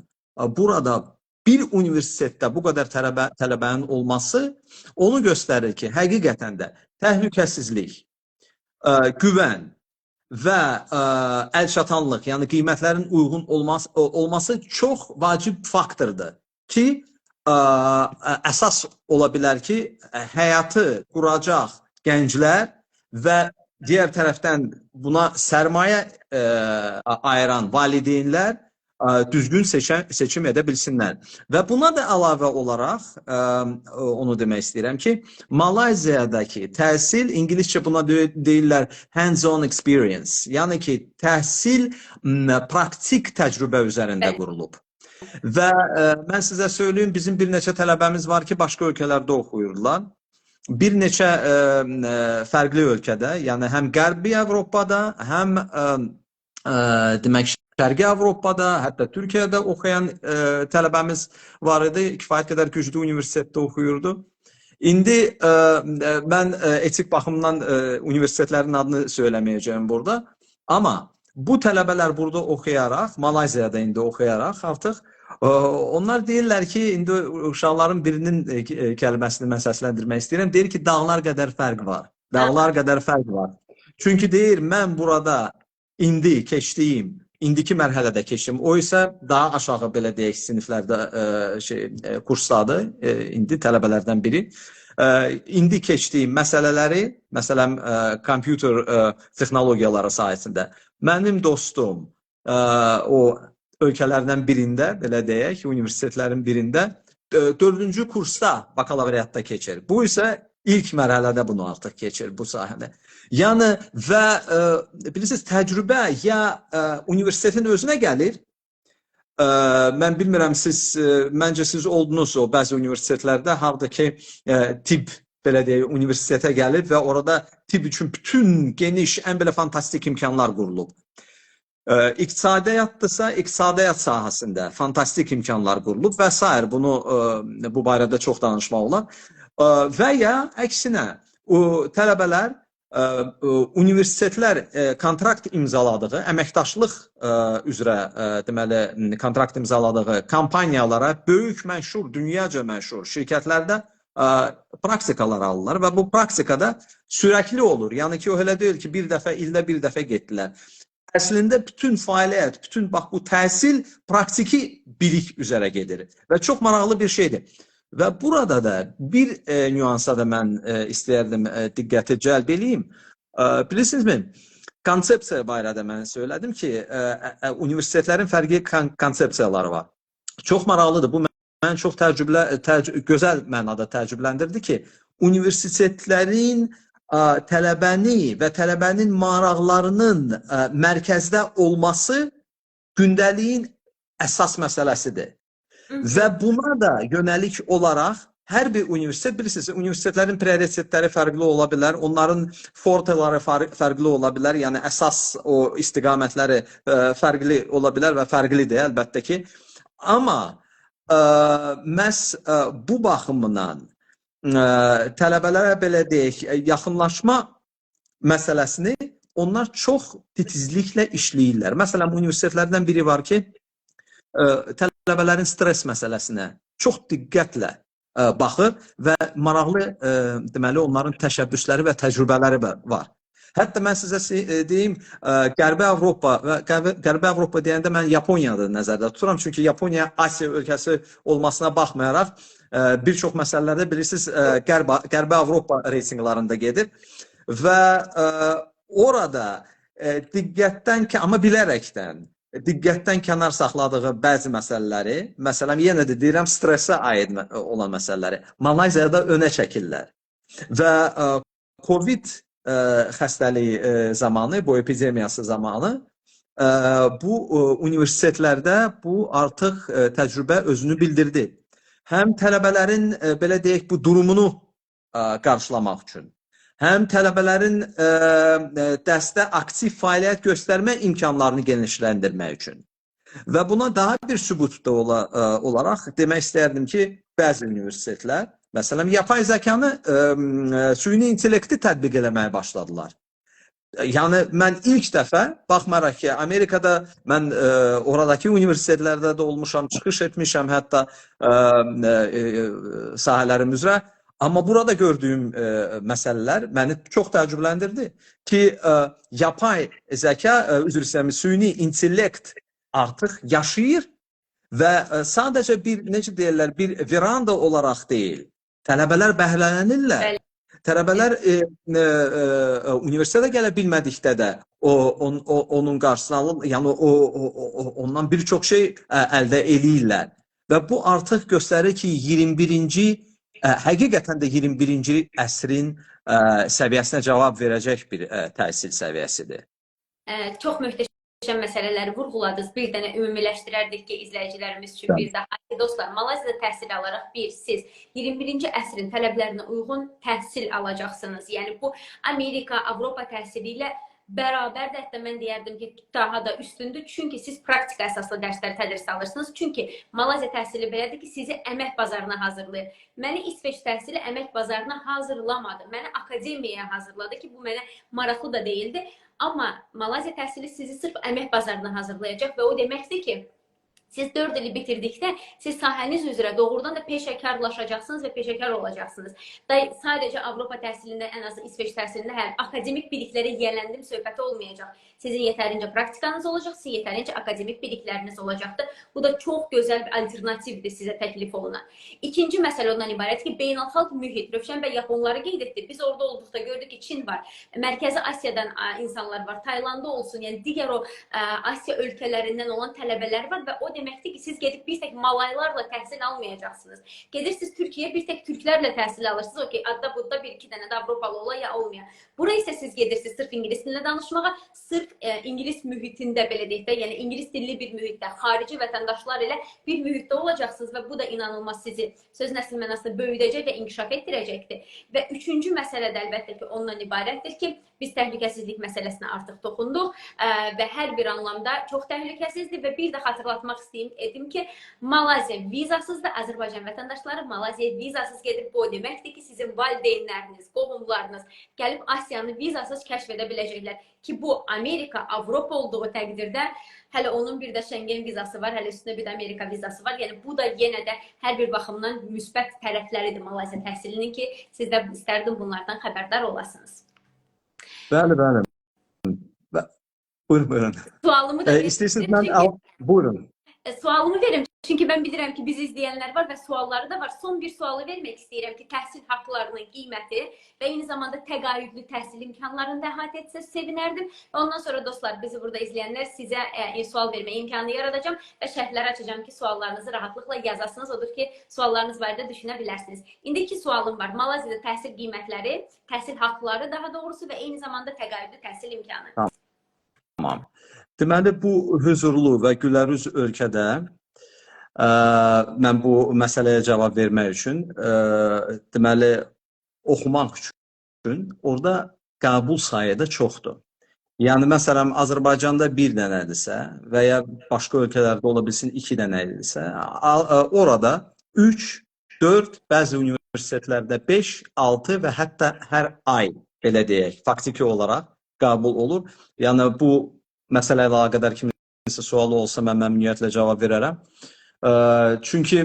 burada bir universitetdə bu qədər tələbənin olması onu göstərir ki, həqiqətən də təhlükəsizlik, güvən və əlçatanlıq, yəni qiymətlərin uyğun olması çox vacib faktordur ki, əsas ola bilər ki, həyatı quracaq gənclər və digər tərəfdən buna sərmayə ayıran valideynlər düzgün seçim edə bilsinlər. Və buna da əlavə olaraq onu demək istəyirəm ki, Malayziyadakı təhsil, ingiliscə buna deyirlər hands-on experience, yəni ki, təhsil praktik təcrübə üzərində qurulub. Və mən sizə söyləyim, bizim bir neçə tələbəmiz var ki, başqa ölkələrdə oxuyurlar. Bir neçə fərqli ölkədə, yəni həm Qərbi Avropada, həm demək Şərqi Avropada, hətta Türkiyədə oxuyan tələbəmiz var idi. Kifayət qədər güclü universitetdə oxuyurdu. İndi mən etik baxımdan universitetlərin adını söyləməyəcəyim burada. Amma bu tələbələr burada oxuyaraq, Malayziyada indi oxuyaraq artıq onlar deyirlər ki, indi uşaqların birinin kəlməsini mən səsləndirmək istəyirəm. Deyir ki, dağlar qədər fərq var. Dağlar qədər fərq var. Çünki deyir, mən burada indi keçdiyim, indiki mərhələdə keçdim. O isə daha aşağı belə deyək siniflərdə kursdadır. İndi tələbələrdən biri. İndi keçdiyim məsələləri, məsələn, kompüter texnologiyaları sahəsində mənim dostum o ölkələrdən birində, belə deyək, universitetlərin birində 4-cü kursda bakalavriatda keçir. Bu isə ilk mərhələdə bunu artıq keçir bu sahədə. Yəni və bilirsiniz, təcrübə ya universitetin özünə gəlir. Mən bilmirəm siz, məncə siz oldunuz o bəzi universitetlərdə, harada ki tibb, belə deyək, universitetə gəlib və orada tibb üçün bütün geniş, ən belə fantastik imkanlar qurulub. İqtisadiyyatdırsa, iqtisadiyyat sahəsində fantastik imkanlar qurulub və sair. Bunu bu barədə çox danışmaq olar. Və ya əksinə, o tələbələr universitetlər kontrakt imzaladığı, əməkdaşlıq üzrə deməli kontrakt imzaladığı kompaniyalara, böyük məşhur, dünyaca məşhur şirkətlərdə praktikalar alırlar və bu praktikada sürəkli olur. Yəni ki, o elə deyil ki, bir dəfə, ildə bir dəfə getdilər. Əslində bütün fəaliyyət, bütün bax bu təhsil praktiki bilik üzərə gedir və çox maraqlı bir şeydir. Və burada da bir nüansa da mən istəyərdim diqqəti cəlb eləyim. Bilirsinizmi, konsepsiya barədə mən söylədim ki, universitetlərin fərqli konsepsiyaları var. Çox maraqlıdır. Bu məni çox gözəl mənada təəccübləndirdi ki, universitetlərin tələbəni və tələbənin maraqlarının mərkəzdə olması gündəliyin əsas məsələsidir. Və buna da yönəlik olaraq hər bir universitet, bilirsiniz, universitetlərin prioritetləri fərqli ola bilər, onların forteları fərqli ola bilər, yəni əsas o istiqamətləri fərqli ola bilər və fərqlidir əlbəttə ki. Amma məhz bu baxımdan tələbələrə belə deyək, yaxınlaşma məsələsini onlar çox titizliklə işləyirlər. Məsələn, universitetlərdən biri var ki, tələbələrin stres məsələsinə çox diqqətlə baxır və maraqlı deməli onların təşəbbüsləri və təcrübələri var. Hətta mən sizə deyim, Qərbi Avropa və Qərbi Avropa deyəndə mən Yaponiyada nəzərdə tuturam. Çünki Yaponiya Asiya ölkəsi olmasına baxmayaraq bir çox məsələlərdə bilirsiniz, Qərbi Avropa reytinqlarında gedir və orada diqqətdən, amma bilərəkdən diqqətdən kənar saxladığı bəzi məsələləri, məsələn, yenə də deyirəm, stressə aid olan məsələləri Malayziyada önə çəkirlər. Və COVID xəstəliyi zamanı, bu epidemiyası zamanı bu universitetlərdə bu artıq təcrübə özünü bildirdi. Həm tələbələrin, belə deyək, bu durumunu qarşılamaq üçün, həm tələbələrin dərsdə aktiv fəaliyyət göstərmə imkanlarını genişləndirmək üçün. Və buna daha bir sübut da olaraq demək istərdim ki, bəzi universitetlər, məsələn, yapay zəkanı, süni intellekti tətbiq eləməyə başladılar. Yəni, mən ilk dəfə, baxmayaraq ki, Amerikada mən oradakı universitetlərdə də olmuşam, çıxış etmişəm hətta sahələrim üzrə. Amma burada gördüyüm məsələlər məni çox təəccübləndirdi ki, yapay zəka, üzr istəyirəm, süni intellekt artıq yaşayır və sadəcə bir, necə deyirlər, bir veranda olaraq deyil. Tələbələr bəhrələnirlər. Tələbələr universitetə gələ bilmədikdə də onun qarşısını alır, yəni ondan bir çox şey əldə eləyirlər. Və bu artıq göstərir ki, 21-ci, həqiqətən də 21-ci əsrin səviyyəsinə cavab verəcək bir təhsil səviyyəsidir. Çox möhtəşəm məsələləri vurğuladınız. Bir dənə ümumiləşdirərdik ki, izləyicilərimiz üçün bir daha. Dostlar, Malayziyada təhsil alaraq siz 21-ci əsrin tələblərinə uyğun təhsil alacaqsınız. Yəni bu Amerika, Avropa təhsili ilə bərabər də, hətta mən deyərdim ki, daha da üstündür. Çünki siz praktika əsaslı dərslər tədris alırsınız. Çünki Malayziya təhsili belədir ki, sizi əmək bazarına hazırlayır. Məni İsveç təhsili əmək bazarına hazırlamadı. Məni akademiyaya hazırladı ki, bu mənə maraqlı da deyildi. Amma Malayziya təhsili sizi sırf əmək bazarına hazırlayacaq və o deməkdir ki, siz 4 ili bitirdikdə siz sahəniz üzrə doğrudan da peşəkarlaşacaqsınız və peşəkar olacaqsınız. Sadəcə Avropa təhsilində, ən azı İsveç təhsilində həm akademik biliklərə yiyələndim söhbəti olmayacaq. Sizin yetərincə praktikanız olacaq, sizin yetərincə akademik bilikləriniz olacaqdır. Bu da çox gözəl bir alternativdir sizə təklif olunan. İkinci məsələ ondan ibarət ki, beynəlxalq mühit. Rövşən bəy Yaponları qeyd etdi. Biz orada olduqda gördük ki, Çin var, Mərkəzi Asiyadan insanlar var, Taylandda olsun, yəni digər o Asiya ölkələrindən olan tələbələr var və o deməkdir ki, siz gedib bir tək malaylarla təhsil almayacaqsınız. Gedirsiniz Türkiyəyə, bir tək türklərlə təhsil alırsınız. Okey, adda budda bir iki dənə də Avropalı ola ya olmaya. Bura isə siz gedirsiniz sırf ingilis dilində danışmağa, sırf ingilis mühitində belə deyək də, yəni ingilis dilli bir mühitdə, xarici vətəndaşlar ilə bir mühitdə olacaqsınız və bu da inanılmaz sizi sözün əsl mənasında böyüdəcək və inkişaf etdirəcəkdir. Və üçüncü məsələ də əlbəttə ki, ondan ibarətdir ki, Biz təhlükəsizlik məsələsinə artıq toxunduq və hər bir anlamda çox təhlükəsizdir və bir də xatırlatmaq istəyim edim ki, Malayziya vizasızdır. Azərbaycan vətəndaşları Malayziyaya vizasız gedir. Bu o deməkdir ki, sizin valideynləriniz, qohumlarınız gəlib Asiyanı vizasız kəşf edə biləcəklər ki, bu Amerika, Avropa olduğu təqdirdə hələ onun bir də Şengen vizası var, hələ üstünə bir də Amerika vizası var. Yəni bu da yenə də hər bir baxımdan müsbət tərəfləridir Malayziya təhsilinin ki, siz də istərdim bunlardan xəbərdar olasınız. Bəli, bəli. Buyurun, buyurun. Sualımı da İstəyirsiniz mən al, buyurun. Sualımı verim. Çünki mən bilirəm ki, bizi izləyənlər var və sualları da var. Son bir sualı vermək istəyirəm ki, təhsil haqlarının qiyməti və eyni zamanda təqaüdlü təhsil imkanlarını da əhatə etsəz sevinərdim. Və ondan sonra dostlar, bizi burada izləyənlər sizə sual verməyə imkanı yaradacağam və şərhləri açacağam ki, suallarınızı rahatlıqla yazasınız. Odur ki, suallarınız barədə düşünə bilərsiniz. İndi iki sualım var. Malayziyada təhsil qiymətləri, təhsil haqları daha doğrusu və eyni zamanda təqaüdlü təhsil imkanı. Tamam. Deməli, bu hüzurlu və gülərüz ölkədə mən bu məsələyə cavab vermək üçün, deməli, oxumaq üçün orada qəbul sayı da çoxdur. Yəni, məsələn, Azərbaycanda bir dənədirsə və ya başqa ölkələrdə ola bilsin 2 dənə idisə, orada 3, 4, bəzi universitetlərdə 5, 6 və hətta hər ay, belə deyək, faktiki olaraq qəbul olur. Yəni, bu məsələ ilə əlaqədar kiminsə sualı olsa, mən məmnuniyyətlə cavab verərəm. Çünki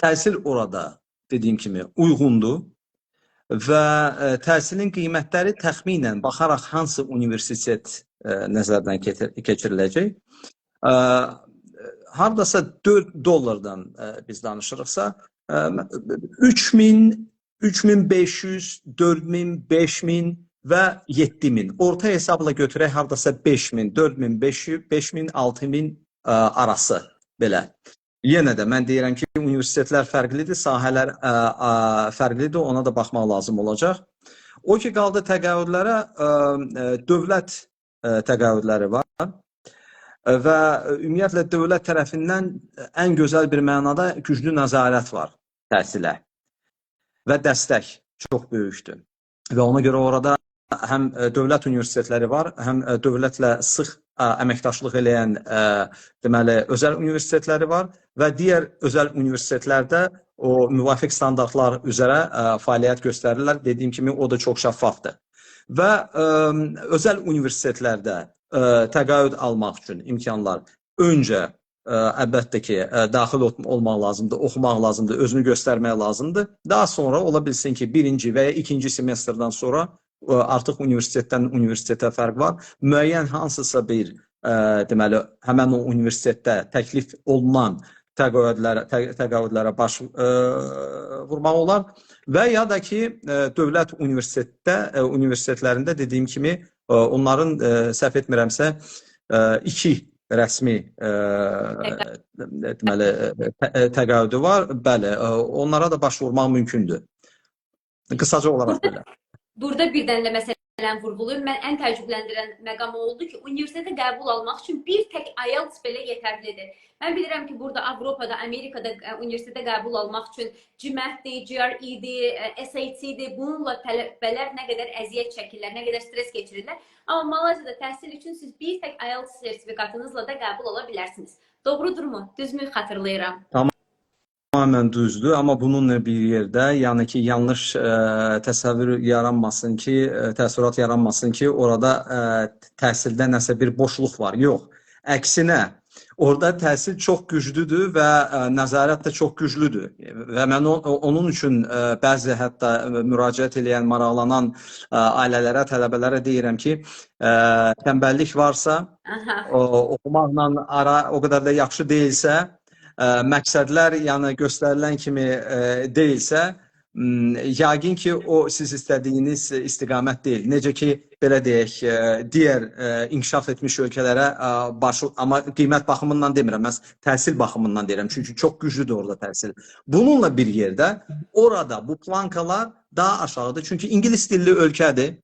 təhsil orada, dediyim kimi, uyğundur və təhsilin qiymətləri təxminən baxaraq hansı universitet nəzərdən keçiriləcək. Hardasa 4 dollardan biz danışırıqsa, 3000, 3500, 4000, 5000 və 7000. Orta hesabla götürək hardasa 5000, 4500, 5000, 6000 arası belə. Yenə də mən deyirəm ki, universitetlər fərqlidir, sahələr fərqlidir, ona da baxmaq lazım olacaq. O ki, qaldı təqaüdlərə, dövlət təqaüdləri var və ümumiyyətlə dövlət tərəfindən ən gözəl bir mənada güclü nəzarət var təhsilə və dəstək çox böyükdür. Və ona görə orada həm dövlət universitetləri var, həm dövlətlə sıx əməkdaşlıq eləyən deməli, özəl universitetləri var və digər özəl universitetlərdə o müvafiq standartlar üzrə fəaliyyət göstərirlər. Dediyim kimi, o da çox şəffafdır. Və özəl universitetlərdə təqaüd almaq üçün imkanlar öncə əlbəttə ki, daxil olmaq lazımdır, oxumaq lazımdır, özünü göstərmək lazımdır. Daha sonra ola bilsin ki, birinci və ya ikinci semestrdən sonra artıq universitetdən universitetə fərq var. Müəyyən hansısa bir, deməli, həmən o universitetdə təklif olunan təqaüdlərə baş vurmaq olar və ya da ki, dövlət universitetlərində dediyim kimi, onların səhv etmirəmsə, 2 rəsmi deməli, təqaüdü var. Bəli, onlara da baş vurmaq mümkündür. Qısaca olaraq belə. Burada bir dənə də məsələni vurğulayım. Mən ən təəccübləndirən məqam o oldu ki, universitetə qəbul almaq üçün bir tək IELTS belə yetərlidir. Mən bilirəm ki, burada Avropada, Amerikada universitetə qəbul almaq üçün GMAT-dir, GRE-dir, SAT-dir. Bununla tələbələr nə qədər əziyyət çəkirlər, nə qədər stres keçirirlər. Amma Malayziyada təhsil üçün siz bir tək IELTS sertifikatınızla da qəbul ola bilərsiniz. Doğrudurmu? Düzmü xatırlayıram? Tamamilə düzdür, amma bununla bir yerdə, yəni ki, yanlış təsəvvür yaranmasın ki, təəssürat yaranmasın ki, orada təhsildə nəsə bir boşluq var. Yox, əksinə, orada təhsil çox güclüdür və nəzarət də çox güclüdür. Və mən onun üçün bəzi hətta müraciət eləyən, maraqlanan ailələrə, tələbələrə deyirəm ki, tənbəllik varsa, oxumaqla ara o qədər də yaxşı deyilsə, məqsədlər yəni göstərilən kimi deyilsə, yəqin ki, o siz istədiyiniz istiqamət deyil. Necə ki, belə deyək, digər inkişaf etmiş ölkələrə baş, amma qiymət baxımından demirəm, məhz təhsil baxımından deyirəm. Çünki çox güclüdür orada təhsil. Bununla bir yerdə orada bu plankalar daha aşağıdır. Çünki ingilis dilli ölkədir.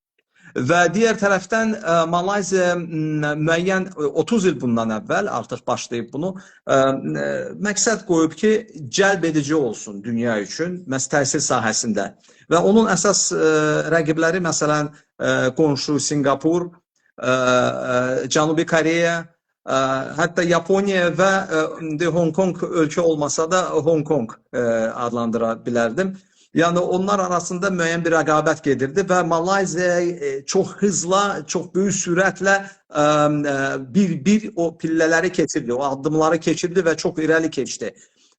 Və digər tərəfdən Malayziya müəyyən 30 il bundan əvvəl artıq başlayıb bunu məqsəd qoyub ki, cəlb edici olsun dünya üçün, məhz təhsil sahəsində. Və onun əsas rəqibləri məsələn qonşu Sinqapur, Cənubi Koreya, hətta Yaponiya və indi Hong Kong ölkə olmasa da Hong Kong adlandıra bilərdim. Yəni onlar arasında müəyyən bir rəqabət gedirdi və Malayziya çox hızla, çox böyük sürətlə bir-bir o pillələri keçirdi, o addımları keçirdi və çox irəli keçdi.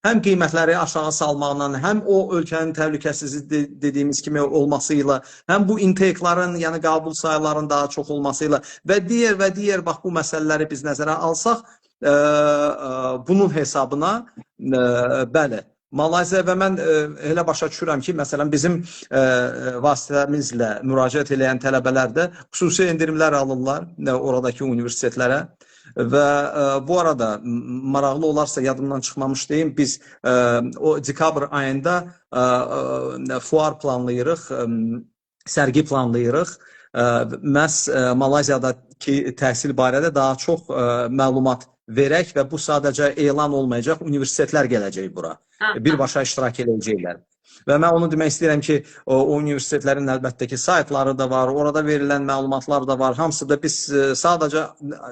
Həm qiymətləri aşağı salmaqla, həm o ölkənin təhlükəsizliyi dediyimiz kimi olması ilə, həm bu intake-ların, yəni qəbul saylarının daha çox olması ilə və digər bax bu məsələləri biz nəzərə alsaq, bunun hesabına bəli, Malayziya və mən elə başa düşürəm ki, məsələn, bizim vasitəmizlə müraciət eləyən tələbələr də xüsusi endirimlər alırlar oradakı universitetlərə. Və bu arada maraqlı olarsa yadımdan çıxmamış deyim, biz o dekabr ayında fuar planlayırıq, sərgi planlayırıq. Məhz Malayziyadakı təhsil barədə daha çox məlumat verək və bu sadəcə elan olmayacaq, universitetlər gələcək bura. Birbaşa iştirak edəcəklər. Və mən onu demək istəyirəm ki, o universitetlərin əlbəttə ki, saytları da var, orada verilən məlumatlar da var. Hamısı da biz sadəcə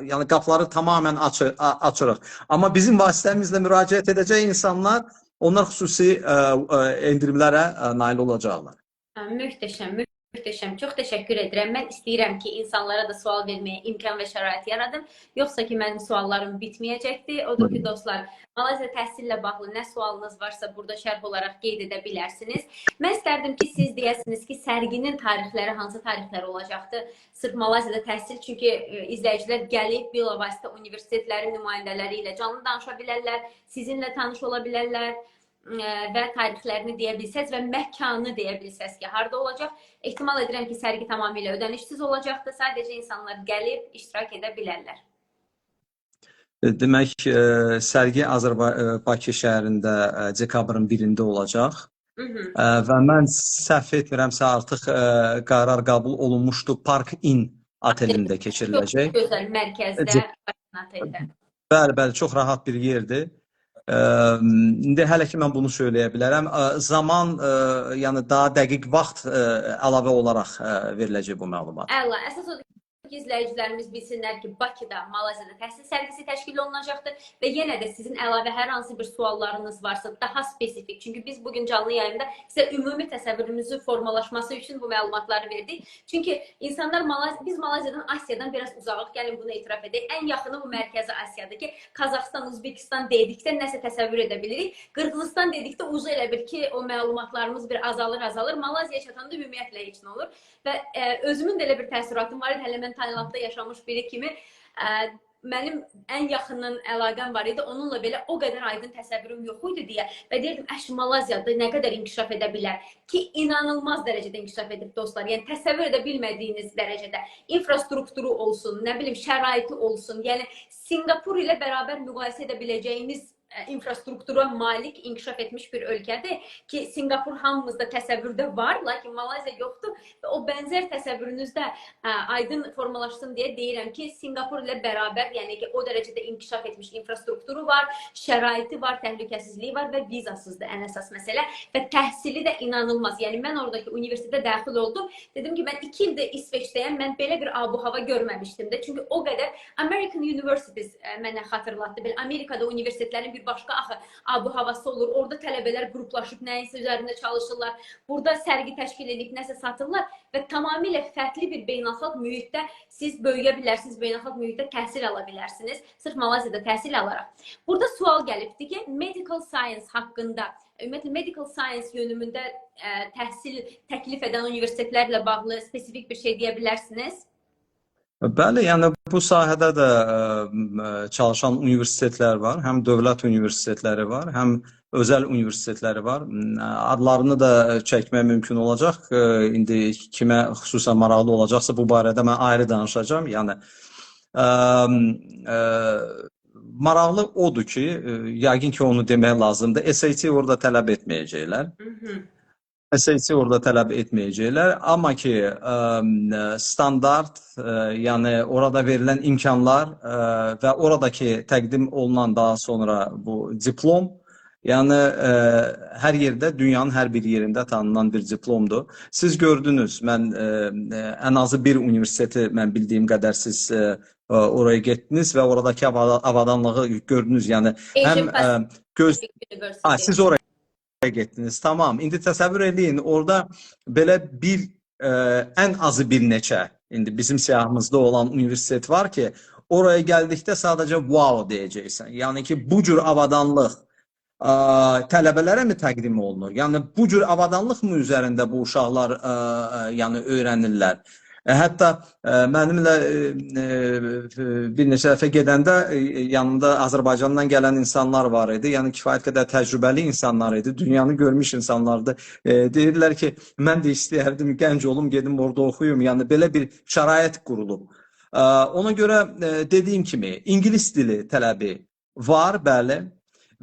yəni qapıları tamamilə açırıq. Amma bizim vasitəmizlə müraciət edəcək insanlar, onlar xüsusi endirimlərə nail olacaqlar. Möhtəşəm, möhtəşəm. Çox təşəkkür edirəm. Mən istəyirəm ki, insanlara da sual verməyə imkan və şərait yaradım. Yoxsa ki, mənim suallarım bitməyəcəkdir. Odur ki, dostlar, Malayziya təhsillə bağlı nə sualınız varsa burada şərh olaraq qeyd edə bilərsiniz. Mən istərdim ki, siz deyəsiniz ki, sərginin tarixləri hansı tarixlər olacaqdır? Sırf Malayziyada təhsil, çünki izləyicilər gəlib bilavasitə universitetlərin nümayəndələri ilə canlı danışa bilərlər, sizinlə tanış ola bilərlər və tarixlərini deyə bilsəz və məkanı deyə bilsəz ki, harda olacaq. Ehtimal edirəm ki, sərgi tamamilə ödənişsiz olacaqdır. Sadəcə insanlar gəlib iştirak edə bilərlər. Demək, sərgi Bakı şəhərində dekabrın 1-də olacaq. Və mən səhv etmirəmsə artıq qərar qəbul olunmuşdu. Park Inn otelində keçiriləcək. Çox gözəl mərkəzdə, oteldə. Bəli, bəli, çox rahat bir yerdir. İndi hələ ki mən bunu söyləyə bilərəm. Zaman, yəni daha dəqiq vaxt əlavə olaraq veriləcək bu məlumat. Əla, əsas odur ki, izləyicilərimiz bilsinlər ki, Bakıda, Malayziyada təhsil sərgisi təşkil olunacaqdır və yenə də sizin əlavə hər hansı bir suallarınız varsa, daha spesifik, çünki biz bugün canlı yayımda sizə ümumi təsəvvürünüzü formalaşması üçün bu məlumatları verdik. Çünki insanlar, biz Malayziyadan, Asiyadan biraz uzağıq, gəlin bunu etiraf edək. Ən yaxını bu Mərkəzi Asiyadır ki, Qazaxıstan, Uzbekistan dedikdə nəsə təsəvvür edə bilirik. Qırğızistan dedikdə ucu elə bil ki, o məlumatlarımız bir azalır. Malayziyaya çatanda ümumiyyətlə heç nə olur. Və özümün də elə bir təəssüratım var idi, hələ mən Taylandda yaşamış biri kimi mənim ən yaxından əlaqəm var idi. Onunla belə o qədər aydın təsəvvürüm yox idi deyə və deyirdim, əş, Malayziyada nə qədər inkişaf edə bilər ki, inanılmaz dərəcədə inkişaf edib dostlar. Yəni təsəvvür edə bilmədiyiniz dərəcədə infrastrukturu olsun, nə bilim şəraiti olsun. Yəni Sinqapur ilə bərabər müqayisə edə biləcəyiniz infrastruktura malik inkişaf etmiş bir ölkədir ki, Sinqapur hamımızda təsəvvürdə var, lakin Malayziya yoxdur və o bənzər təsəvvürünüzdə aydın formalaşsın deyə deyirəm ki, Sinqapur ilə bərabər, yəni ki, o dərəcədə inkişaf etmiş infrastrukturu var, şəraiti var, təhlükəsizliyi var və vizasızdır ən əsas məsələ və təhsili də inanılmaz. Yəni mən oradakı universitetə daxil oldum. Dedim ki, mən 2 ildir İsveçdəyəm, mən belə bir abu-hava görməmişdim də. Çünki o qədər American Universities mənə xatırlatdı. Belə Amerikada universitetlərin bir başqa axı abu-havası olur. Orada tələbələr qruplaşıb nəyinsə üzərində çalışırlar. Burada sərgi təşkil edib nəsə satırlar və tamamilə fərqli bir beynəlxalq mühitdə siz böyüyə bilərsiniz, beynəlxalq mühitdə təhsil ala bilərsiniz. Sırf Malayziyada təhsil alaraq. Burada sual gəlibdi ki, medical science haqqında, ümumiyyətlə medical science yönümündə təhsil təklif edən universitetlərlə bağlı spesifik bir şey deyə bilərsiniz? Bəli, yəni bu sahədə də çalışan universitetlər var. Həm dövlət universitetləri var, həm özəl universitetləri var. Adlarını da çəkmək mümkün olacaq. İndi kimə xüsusən maraqlı olacaqsa bu barədə mən ayrı danışacağam. Yəni maraqlı odur ki, yəqin ki onu demək lazımdır. SAT orada tələb etməyəcəklər. SAT orada tələb etməyəcəklər, amma ki standart, yəni orada verilən imkanlar və oradakı təqdim olunan daha sonra bu diplom, yəni hər yerdə, dünyanın hər bir yerində tanınan bir diplomdur. Siz gördünüz, mən ən azı bir universiteti mən bildiyim qədər siz oraya getdiniz və oradakı avadanlığı gördünüz. Yəni Asian həm göz Pacific University. Ha, siz oraya getdiniz. Tamam. İndi təsəvvür eləyin, orada belə bir ən azı bir neçə indi bizim siyahımızda olan universitet var ki, oraya gəldikdə sadəcə wow deyəcəksən. Yəni ki, bu cür avadanlıq tələbələrə mi təqdim olunur? Yəni bu cür avadanlıq mı üzərində bu uşaqlar yəni öyrənirlər? Hətta mənimlə bir neçə dəfə gedəndə yanında Azərbaycandan gələn insanlar var idi. Yəni kifayət qədər təcrübəli insanlar idi, dünyanı görmüş insanlardı. Deyirdilər ki, mən də istəyərdim gənc olum, gedim orada oxuyum. Yəni belə bir şərait qurulub. Ona görə dediyim kimi ingilis dili tələbi var, bəli.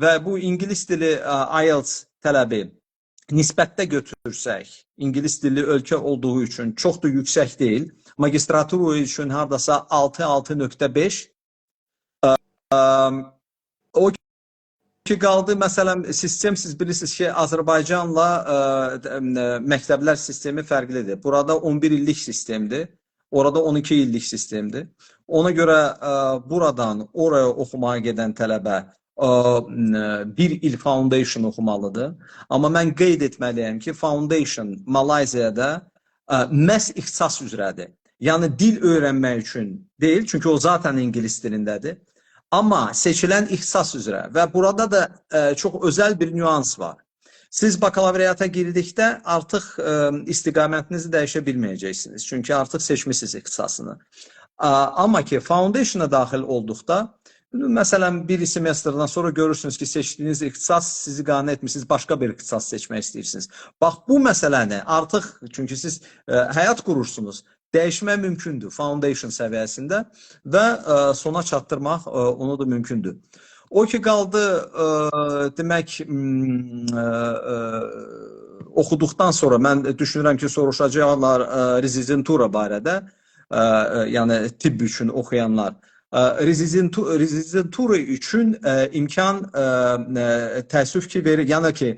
Və bu ingilis dili IELTS tələbi nisbətdə götürsək, ingilis dilli ölkə olduğu üçün çox da yüksək deyil. Magistratura üçün hardasa 6-6.5. O ki qaldı, məsələn, sistem, siz bilirsiniz ki, Azərbaycanla məktəblər sistemi fərqlidir. Burada 11 illik sistemdir. Orada 12 illik sistemdir. Ona görə buradan oraya oxumağa gedən tələbə bir il foundation oxumalıdır. Amma mən qeyd etməliyəm ki, foundation Malayziyada məhz ixtisas üzrədir. Yəni dil öyrənmək üçün deyil, çünki o zaten ingilis dilindədir. Amma seçilən ixtisas üzrə və burada da çox özəl bir nüans var. Siz bakalavriata girdikdə artıq istiqamətinizi dəyişə bilməyəcəksiniz. Çünki artıq seçmisiniz ixtisasını. Amma ki foundation'a daxil olduqda, məsələn, bir semestrdən sonra görürsünüz ki, seçdiyiniz ixtisas sizi qane etmir, siz başqa bir ixtisas seçmək istəyirsiniz. Bax, bu məsələni artıq, çünki siz həyat qurursunuz, dəyişmək mümkündür foundation səviyyəsində və sona çatdırmaq onu da mümkündür. O ki qaldı, demək, oxuduqdan sonra mən düşünürəm ki, soruşacaqlar rezidentura barədə, yəni tibb üçün oxuyanlar. Rezidentura üçün imkan təəssüf ki verir, yəni ki,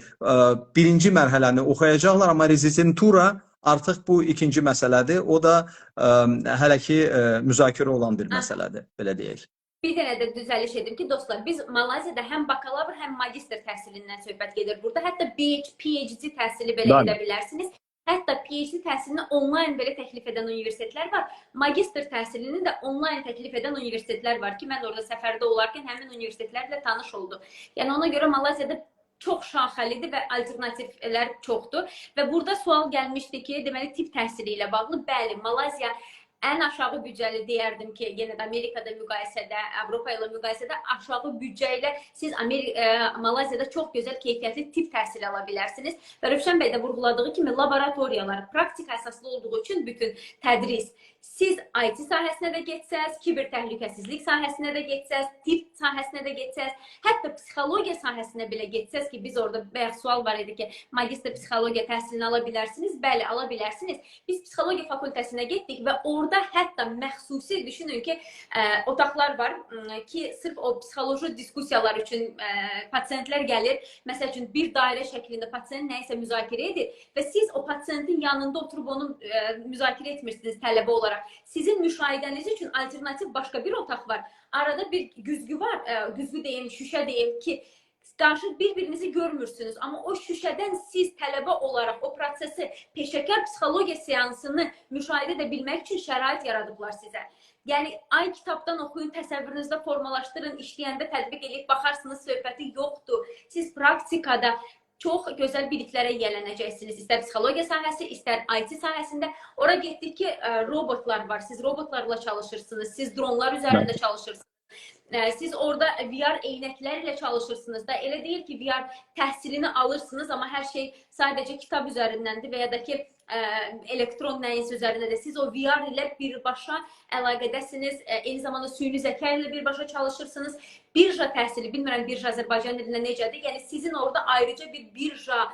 birinci mərhələni oxuyacaqlar, amma rezidentura artıq bu ikinci məsələdir. O da hələ ki müzakirə olan bir məsələdir, belə deyək. Bir dənə də düzəliş edim ki, dostlar, biz Malayziyada həm bakalavr, həm magistr təhsilindən söhbət gedir burada. Hətta PhD təhsili belə edə bilərsiniz. Hətta PhD təhsilini onlayn belə təklif edən universitetlər var. Magistr təhsilini də onlayn təklif edən universitetlər var ki, mən orada səfərdə olarkən həmin universitetlərlə tanış oldum. Yəni ona görə Malayziyada çox şaxəlidir və alternativlər çoxdur. Və burada sual gəlmişdi ki, deməli tibb təhsili ilə bağlı. Bəli, Malayziya ən aşağı büdcəli deyərdim ki, yenə də Amerikada müqayisədə, Avropa ilə müqayisədə aşağı büdcə ilə siz Malayziyada çox gözəl keyfiyyətli tibb təhsili ala bilərsiniz. Və Rövşən bəy də vurğuladığı kimi laboratoriyalar praktik əsaslı olduğu üçün bütün tədris, siz IT sahəsinə də getsəz, kiber təhlükəsizlik sahəsinə də getsəz, tibb sahəsinə də getsəz, hətta psixologiya sahəsinə belə getsəz ki, biz orada bayaq sual var idi ki, magistr psixologiya təhsilini ala bilərsiniz. Bəli, ala bilərsiniz. Biz psixologiya fakültəsinə getdik və orada hətta məxsusi düşünün ki, otaqlar var ki, sırf o psixoloji diskussiyalar üçün pasientlər gəlir. Məsəl üçün bir dairə şəklində pasient nəyisə müzakirə edir və siz o pasientin yanında oturub onu müzakirə etmirsiniz tələbə olaraq. Sizin müşahidəniz üçün alternativ başqa bir otaq var. Arada bir güzgü var, güzgü deyim, şüşə deyim ki, qarşı bir-birinizi görmürsünüz. Amma o şüşədən siz tələbə olaraq o prosesi, peşəkar psixologiya seansını müşahidə edə bilmək üçün şərait yaradıblar sizə. Yəni, ay kitabdan oxuyun, təsəvvürünüzdə formalaşdırın, işləyəndə tətbiq edib baxarsınız, söhbəti yoxdur. Siz praktikada çox gözəl biliklərə yiyələnəcəksiniz. İstər psixologiya sahəsi, istər IT sahəsində. Ora getdik ki, robotlar var. Siz robotlarla çalışırsınız, siz dronlar üzərində çalışırsınız. Siz orada VR eynəklər ilə çalışırsınız da. Elə deyil ki, VR təhsilini alırsınız, amma hər şey sadəcə kitab üzərindəndir və ya da ki, Elektron nəyinsə üzərində də siz o VR ilə birbaşa əlaqədəsiniz. Eyni zamanda süni zəka ilə birbaşa çalışırsınız. Birja təhsili, bilmirəm birja Azərbaycan dilində necədir? Yəni sizin orada ayrıca bir birja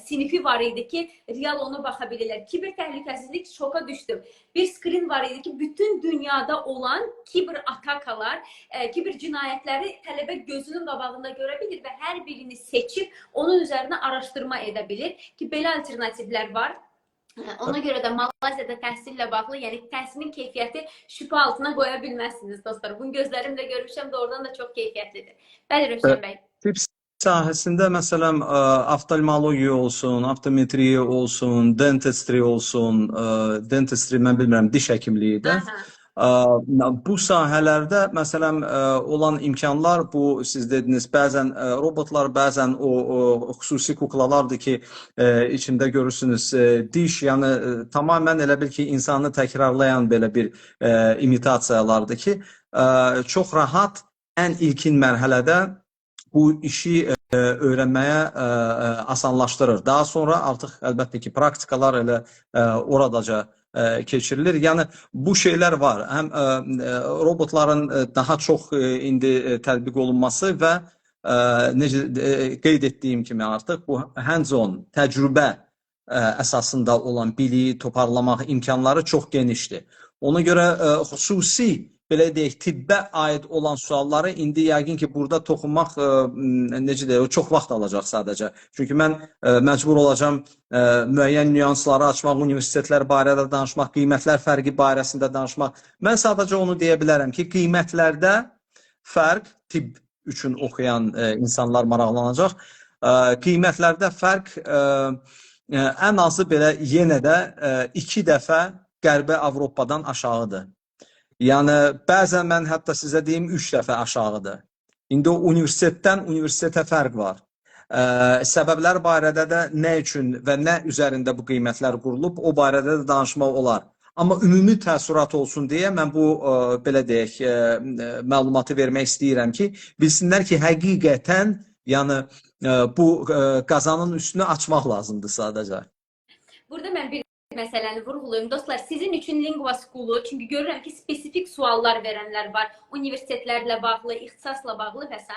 sinifi var idi ki, real ona baxa bilirlər. Kiber təhlükəsizlik, şoka düşdüm. Bir screen var idi ki, bütün dünyada olan kiber atakalar, kiber cinayətləri tələbə gözünün qabağında görə bilir və hər birini seçib onun üzərinə araşdırma edə bilir ki, belə alternativlər var. Ona görə də Malayziyada təhsillə bağlı, yəni təhsilin keyfiyyəti şübhə altına qoya bilməzsiniz dostlar. Bunu gözlərimlə görmüşəm, doğrudan da çox keyfiyyətlidir. Bəli, Rövşən bəy. Tibb sahəsində məsələn oftalmologiya olsun, optometriya olsun, dentistry olsun, dentistry mən bilmirəm, diş həkimliyi də. Bu sahələrdə məsələn olan imkanlar, bu siz dediniz, bəzən robotlar, bəzən o xüsusi kuklalardır ki, içində görürsünüz diş, yəni tamamilə elə bil ki, insanı təkrarlayan belə bir imitasiyalardır ki, çox rahat ən ilkin mərhələdə bu işi öyrənməyə asanlaşdırır. Daha sonra artıq əlbəttə ki, praktikalar elə oradaca keçirilir. Yəni bu şeylər var. Həm robotların daha çox indi tətbiq olunması və necə qeyd etdiyim kimi artıq bu hands-on təcrübə əsasında olan biliyi toparlamaq imkanları çox genişdir. Ona görə xüsusi belə deyək, tibbə aid olan sualları indi yəqin ki, burada toxunmaq necə deyək, o çox vaxt alacaq sadəcə. Çünki mən məcbur olacağam müəyyən nüansları açmaq, universitetlər barədə danışmaq, qiymətlər fərqi barəsində danışmaq. Mən sadəcə onu deyə bilərəm ki, qiymətlərdə fərq, tibb üçün oxuyan insanlar maraqlanacaq. Qiymətlərdə fərq ən azı belə yenə də 2 dəfə Qərbi Avropadan aşağıdır. Yəni bəzən mən hətta sizə deyim 3 dəfə aşağıdır. İndi o universitetdən universitetə fərq var. Səbəblər barədə də nə üçün və nə üzərində bu qiymətlər qurulub, o barədə də danışmaq olar. Amma ümumi təəssürat olsun deyə mən bu belə deyək, məlumatı vermək istəyirəm ki, bilsinlər ki, həqiqətən yəni bu qazanın üstünü açmaq lazımdır sadəcə. Burada mən bir məsələni vurğulayım. Dostlar, sizin üçün Lingua School-u, çünki görürəm ki, spesifik suallar verənlər var, universitetlərlə bağlı, ixtisasla bağlı və s.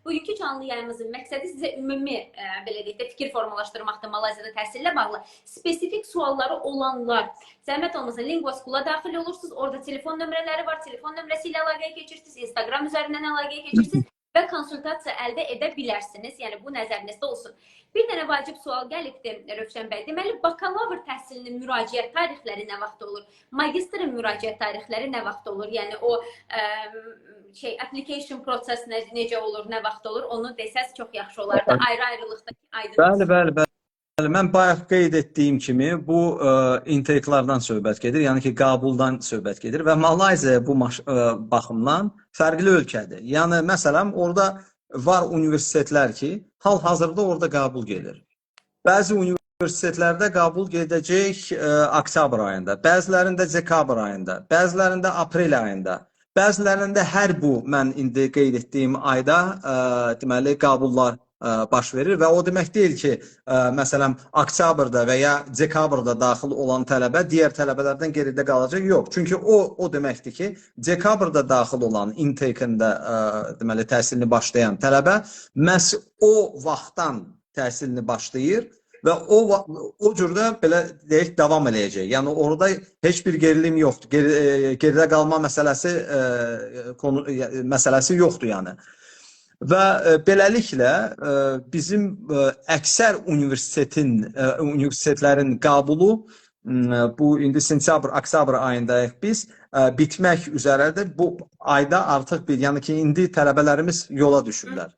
Bugünkü canlı yayımızın məqsədi sizə ümumi, belə deyək də, fikir formalaşdırmaqdır Malayziyada təhsillə bağlı. Spesifik sualları olanlar, zəhmət olmasa Lingua School-a daxil olursunuz. Orada telefon nömrələri var, telefon nömrəsi ilə əlaqəyə keçirsiniz, Instagram üzərindən əlaqəyə keçirsiniz və konsultasiya əldə edə bilərsiniz. Yəni bu nəzərinizdə olsun. Bir dənə vacib sual gəlibdi, Rövşən bəy. Deməli, bakalavr təhsilinin müraciət tarixləri nə vaxt olur? Magistrın müraciət tarixləri nə vaxt olur? Yəni o şey application proses necə olur, nə vaxt olur? Onu desəz çox yaxşı olardı. Ayrı-ayrılıqda aydın Bəli, olsun. bəli, bəli. Mən bayaq qeyd etdiyim kimi bu intake-lardan söhbət gedir, yəni ki, qəbuldan söhbət gedir və Malayziya bu baxımdan fərqli ölkədir. Yəni məsələn, orada var universitetlər ki, hal-hazırda orada qəbul gedir. Bəzi universitetlərdə qəbul gedəcək oktyabr ayında, bəzilərində dekabr ayında, bəzilərində aprel ayında, bəzilərində hər bu mən indi qeyd etdiyim ayda deməli qəbullar baş verir və o demək deyil ki, məsələn, oktyabrda və ya dekabrda daxil olan tələbə digər tələbələrdən geridə qalacaq. Yox, çünki o deməkdir ki, dekabrda daxil olan intake-ində deməli təhsilini başlayan tələbə məhz o vaxtdan təhsilini başlayır və o cürdə belə deyək davam eləyəcək. Yəni orada heç bir gerilim yoxdur. Geridə qalma məsələsi məsələsi yoxdur yəni. Və beləliklə bizim əksər universitetlərin qəbulu bu indi sentyabr, oktyabr ayındayıq biz, bitmək üzərədir. Bu ayda artıq bir, yəni ki, indi tələbələrimiz yola düşürlər.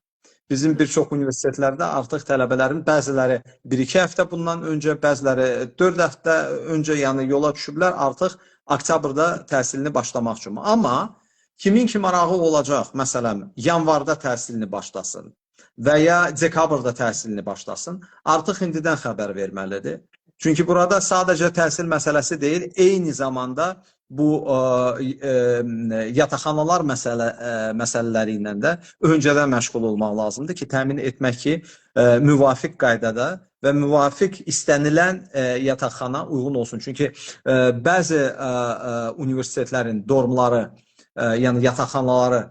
Bizim bir çox universitetlərdə artıq tələbələrin bəziləri 1-2 həftə bundan öncə, bəziləri 4 həftə öncə, yəni yola düşüblər artıq oktyabrda təhsilini başlamaq üçün. Amma kimin ki marağı olacaq, məsələn, yanvarda təhsilini başlasın və ya dekabrda təhsilini başlasın, artıq indidən xəbər verməlidir. Çünki burada sadəcə təhsil məsələsi deyil, eyni zamanda bu yataqxanalar məsələləri ilə də öncədən məşğul olmaq lazımdır ki, təmin etmək ki, müvafiq qaydada və müvafiq istənilən yataqxana uyğun olsun. Çünki bəzi universitetlərin dormları, yəni yataqxanaları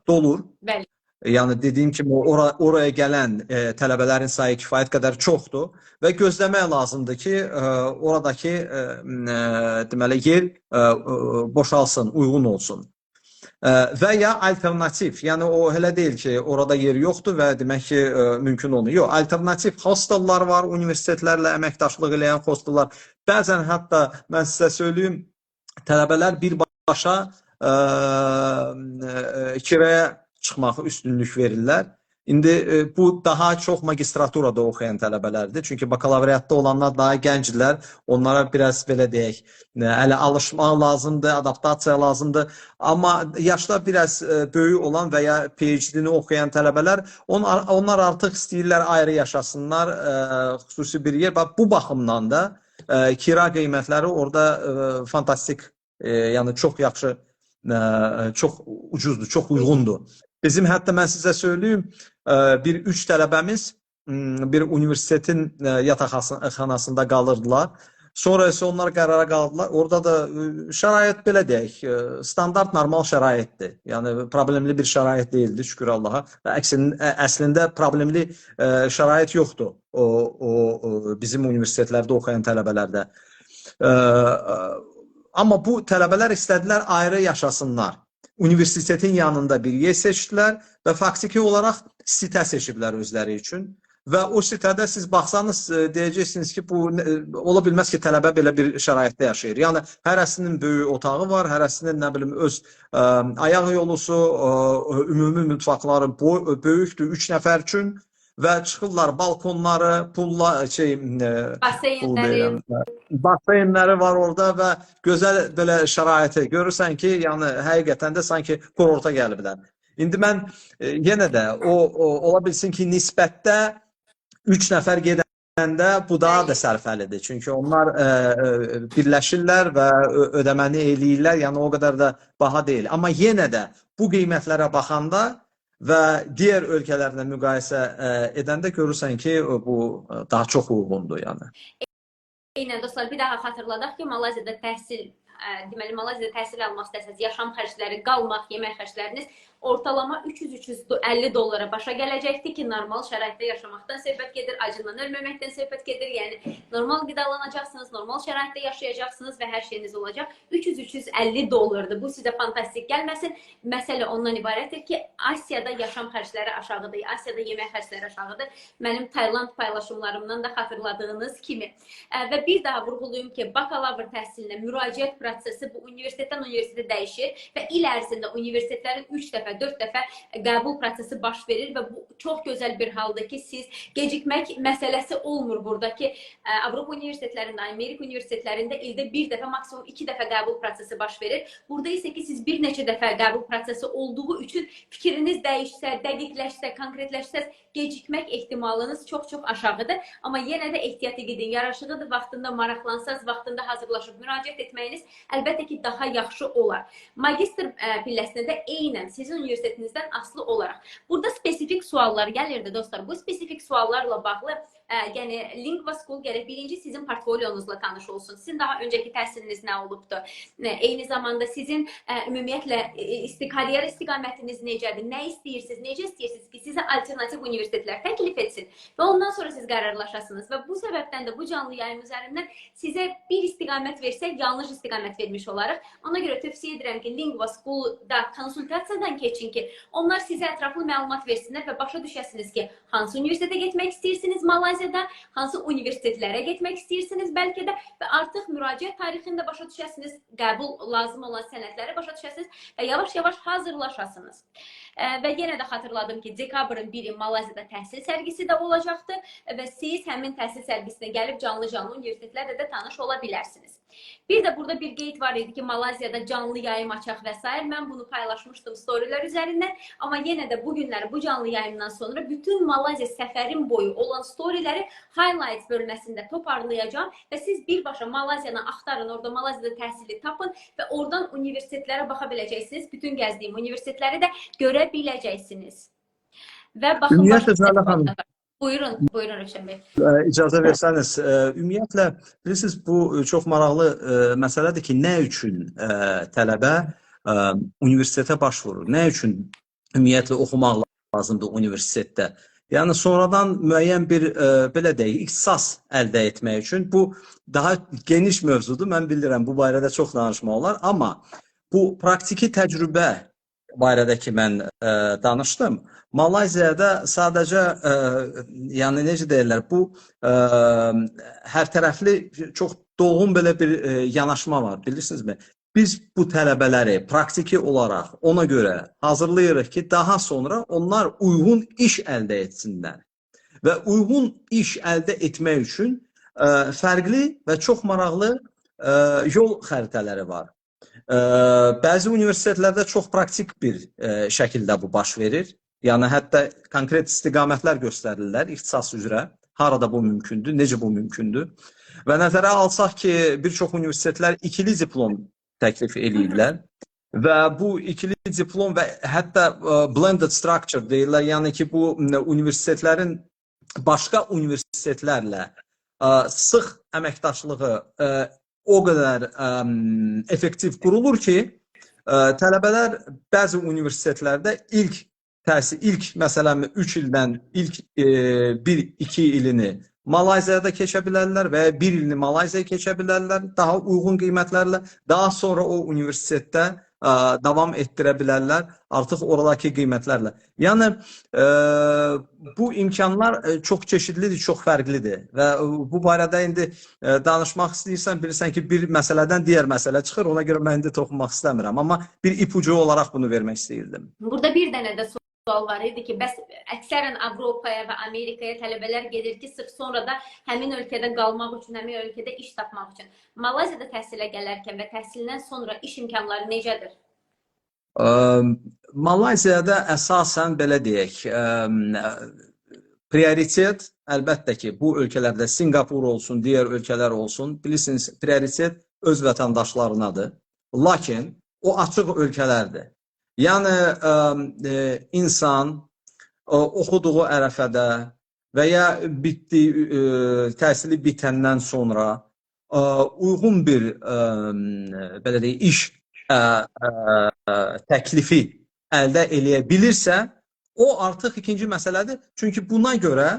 dolur. Bəli. Yəni dediyim kimi oraya gələn tələbələrin sayı kifayət qədər çoxdur və gözləmək lazımdır ki, oradakı deməli yer boşalsın, uyğun olsun. Və ya alternativ, yəni o elə deyil ki, orada yer yoxdur və demək ki, mümkün olmuyor. Yox, alternativ hostellar var, universitetlərlə əməkdaşlıq eləyən hostellar. Bəzən hətta mən sizə söyləyim, tələbələr birbaşa kirəyə çıxmağı üstünlük verirlər. İndi bu daha çox magistraturada oxuyan tələbələrdir. Çünki bakalavriatda olanlar daha gəncdirlər. Onlara biraz belə deyək, hələ alışmaq lazımdır, adaptasiya lazımdır. Amma yaşda biraz böyük olan və ya PhD-ni oxuyan tələbələr, onlar artıq istəyirlər ayrı yaşasınlar, xüsusi bir yer. Bax, bu baxımdan da kira qiymətləri orada fantastik, yəni çox yaxşı, çox ucuzdur, çox uyğundur. Bizim hətta mən sizə söyləyim, bir üç tələbəmiz bir universitetin yataqxanasında qalırdılar. Sonra isə onlar qərara qaldılar. Orada da şərait belə deyək, standart normal şəraitdir. Yəni problemli bir şərait deyildi, şükür Allaha. Və əslində problemli şərait yoxdur o bizim universitetlərdə oxuyan tələbələrdə. Amma bu tələbələr istədilər ayrı yaşasınlar. Universitetin yanında bir yer seçdilər və faktiki olaraq sitə seçiblər özləri üçün. Və o sitədə siz baxsanız deyəcəksiniz ki, bu ola bilməz ki, tələbə belə bir şəraitdə yaşayır. Yəni hərəsinin böyük otağı var, hərəsinin nə bilim öz ayaq yolusu, ümumi mutfaqları böyükdür 3 nəfər üçün və çıxırlar balkonları, pulla şey pul Baseynləri, deyirəm. Baseynləri var orada və gözəl belə şəraiti görürsən ki, yəni həqiqətən də sanki kurorta gəliblər. İndi mən yenə də o ola bilsin ki, nisbətdə 3 nəfər gedəndə bu daha da sərfəlidir. Çünki onlar birləşirlər və ödəməni eləyirlər. Yəni o qədər də baha deyil. Amma yenə də bu qiymətlərə baxanda və digər ölkələrlə müqayisə edəndə görürsən ki, bu daha çox uyğundur yəni. Eynən dostlar, bir daha xatırladaq ki, Malayziyada təhsil, deməli Malayziyada təhsil almaq istəsəniz, yaşam xərcləri, qalmaq, yemək xərcləriniz ortalama 300-350 dollara başa gələcəkdir ki, normal şəraitdə yaşamaqdan söhbət gedir, acından ölməməkdən söhbət gedir. Yəni normal qidalanacaqsınız, normal şəraitdə yaşayacaqsınız və hər şeyiniz olacaq. 300-350 dollardır. Bu sizə fantastik gəlməsin. Məsələ ondan ibarətdir ki, Asiyada yaşam xərcləri aşağıdır, Asiyada yemək xərcləri aşağıdır. Mənim Tayland paylaşımlarımdan da xatırladığınız kimi. Və bir daha vurğulayım ki, bakalavr təhsilinə müraciət prosesi bu universitetdən universitetə dəyişir və il ərzində universitetlərin 3 dəfə, 4 dəfə qəbul prosesi baş verir və bu çox gözəl bir haldır ki, siz gecikmək məsələsi olmur burada ki, Avropa universitetlərində, Amerika universitetlərində ildə bir dəfə, maksimum 2 dəfə qəbul prosesi baş verir. Burada isə ki, siz bir neçə dəfə qəbul prosesi olduğu üçün fikriniz dəyişsə, dəqiqləşsə, konkretləşsə, gecikmək ehtimalınız çox-çox aşağıdır. Amma yenə də ehtiyat edin. Yaraşığıdır, vaxtında maraqlansaz, vaxtında hazırlaşıb müraciət etməyiniz əlbəttə ki, daha yaxşı olar. Magistr pilləsinə də eynən sizin universitetinizdən asılı olaraq. Burada spesifik suallar gəlirdi dostlar. Bu spesifik suallarla bağlı, yəni Lingua School gərək birinci sizin portfolyonuzla tanış olsun. Sizin daha öncəki təhsiliniz nə olubdur? Eyni zamanda sizin ümumiyyətlə karyer istiqamətiniz necədir? Nə istəyirsiniz? Necə istəyirsiniz ki, sizə alternativ universitetlər təklif etsin və ondan sonra siz qərarlaşasınız və bu səbəbdən də bu canlı yayım üzərindən sizə bir istiqamət versək, yanlış istiqamət vermiş olarıq. Ona görə tövsiyə edirəm ki, Lingua School-da konsultasiyadan keçin ki, onlar sizə ətraflı məlumat versinlər və başa düşəsiniz ki, hansı universitetə getmək istəyirsiniz Malayziyada, hansı universitetlərə getmək istəyirsiniz bəlkə də və artıq müraciət tarixini də başa düşəsiniz, qəbul lazım olan sənədləri başa düşəsiniz və yavaş-yavaş hazırlaşasınız. Və yenə də xatırladım ki, dekabrın 1-i Malayziyada təhsil sərgisi də olacaqdır və siz həmin təhsil sərgisinə gəlib canlı-canlı universitetlərlə də tanış ola bilərsiniz. Bir də burada bir qeyd var idi ki, Malayziyada canlı yayım açaq və sair. Mən bunu paylaşmışdım storylər üzərindən, amma yenə də bu günləri bu canlı yayımdan sonra bütün Malayziya səfərim boyu olan storyləri highlights bölməsində toparlayacağam və siz birbaşa Malayziyanı axtarın, orada Malayziyada təhsili tapın və oradan universitetlərə baxa biləcəksiniz. Bütün gəzdiyim universitetləri də görə biləcəksiniz. Və baxın Ümumiyyətlə başqa Cələ xanım, var. Buyurun, buyurun Rövşən bəy. İcazə versəniz, ümumiyyətlə bilirsiniz bu çox maraqlı məsələdir ki, nə üçün tələbə universitetə başvurur? Nə üçün ümumiyyətlə oxumaq lazımdır universitetdə? Yəni sonradan müəyyən bir belə deyək, ixtisas əldə etmək üçün bu daha geniş mövzudur. Mən bilirəm bu barədə çox danışmaq olar, amma bu praktiki təcrübə barədə ki mən danışdım. Malayziyada sadəcə yəni necə deyirlər, bu hər tərəfli çox dolğun belə bir yanaşma var, bilirsinizmi? Biz bu tələbələri praktiki olaraq ona görə hazırlayırıq ki, daha sonra onlar uyğun iş əldə etsinlər. Və uyğun iş əldə etmək üçün fərqli və çox maraqlı yol xəritələri var. Bəzi universitetlərdə çox praktik bir şəkildə bu baş verir. Yəni hətta konkret istiqamətlər göstərirlər ixtisas üzrə. Harada bu mümkündür, necə bu mümkündür. Və nəzərə alsaq ki, bir çox universitetlər ikili diplom təklif eləyirlər. Və bu ikili diplom və hətta blended structure deyirlər, yəni ki, bu universitetlərin başqa universitetlərlə sıx əməkdaşlığı o qədər effektiv qurulur ki, tələbələr bəzi universitetlərdə ilk təhsil, ilk məsələn 3 ildən ilk 1-2 ilini Malayziyada keçə bilərlər və ya 1 ilini Malayziyaya keçə bilərlər daha uyğun qiymətlərlə. Daha sonra o universitetdə davam etdirə bilərlər artıq oradakı qiymətlərlə. Yəni bu imkanlar çox çeşidlidir, çox fərqlidir və bu barədə indi danışmaq istəyirsən, bilirsən ki, bir məsələdən digər məsələ çıxır. Ona görə mən indi toxunmaq istəmirəm, amma bir ipucu olaraq bunu vermək istəyirdim. Burada bir dənə də sual var idi ki, bəs əksərən Avropaya və Amerikaya tələbələr gedir ki, sırf sonra da həmin ölkədə qalmaq üçün, həmin ölkədə iş tapmaq üçün. Malayziyada təhsilə gələrkən və təhsildən sonra iş imkanları necədir? Malayziyada əsasən belə deyək, prioritet əlbəttə ki, bu ölkələrdə Singapur olsun, digər ölkələr olsun, bilirsiniz, prioritet öz vətəndaşlarınadır. Lakin o açıq ölkələrdir. Yəni insan oxuduğu ərəfədə və ya bitdi, təhsili bitəndən sonra uyğun bir belə deyək, iş təklifi əldə eləyə bilirsə, o artıq ikinci məsələdir. Çünki buna görə,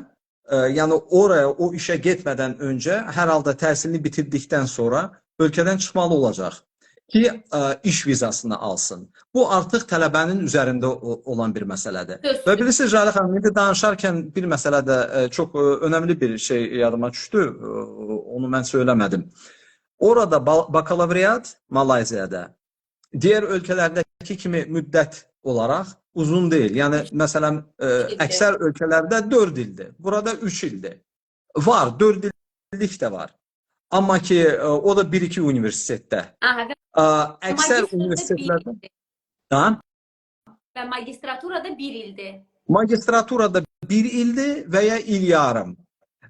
yəni oraya, o işə getmədən öncə, hər halda təhsilini bitirdikdən sonra ölkədən çıxmalı olacaq ki, iş vizasını alsın. Bu artıq tələbənin üzərində olan bir məsələdir. Və bilirsiniz, Jalə xanım, indi danışarkən bir məsələ də çox önəmli bir şey yadıma düşdü, onu mən söyləmədim. Orada bakalavriat Malayziyada digər ölkələrdəki kimi müddət olaraq uzun deyil. Yəni, məsələn, əksər ölkələrdə 4 ildir. Burada 3 ildir. Var, 4 illik də var. Amma ki, o da 1-2 universitetdə. Aha, əksər universitetlərdə. Ha? Və magistraturada 1 ildir. Magistraturada 1 ildir və ya il yarım.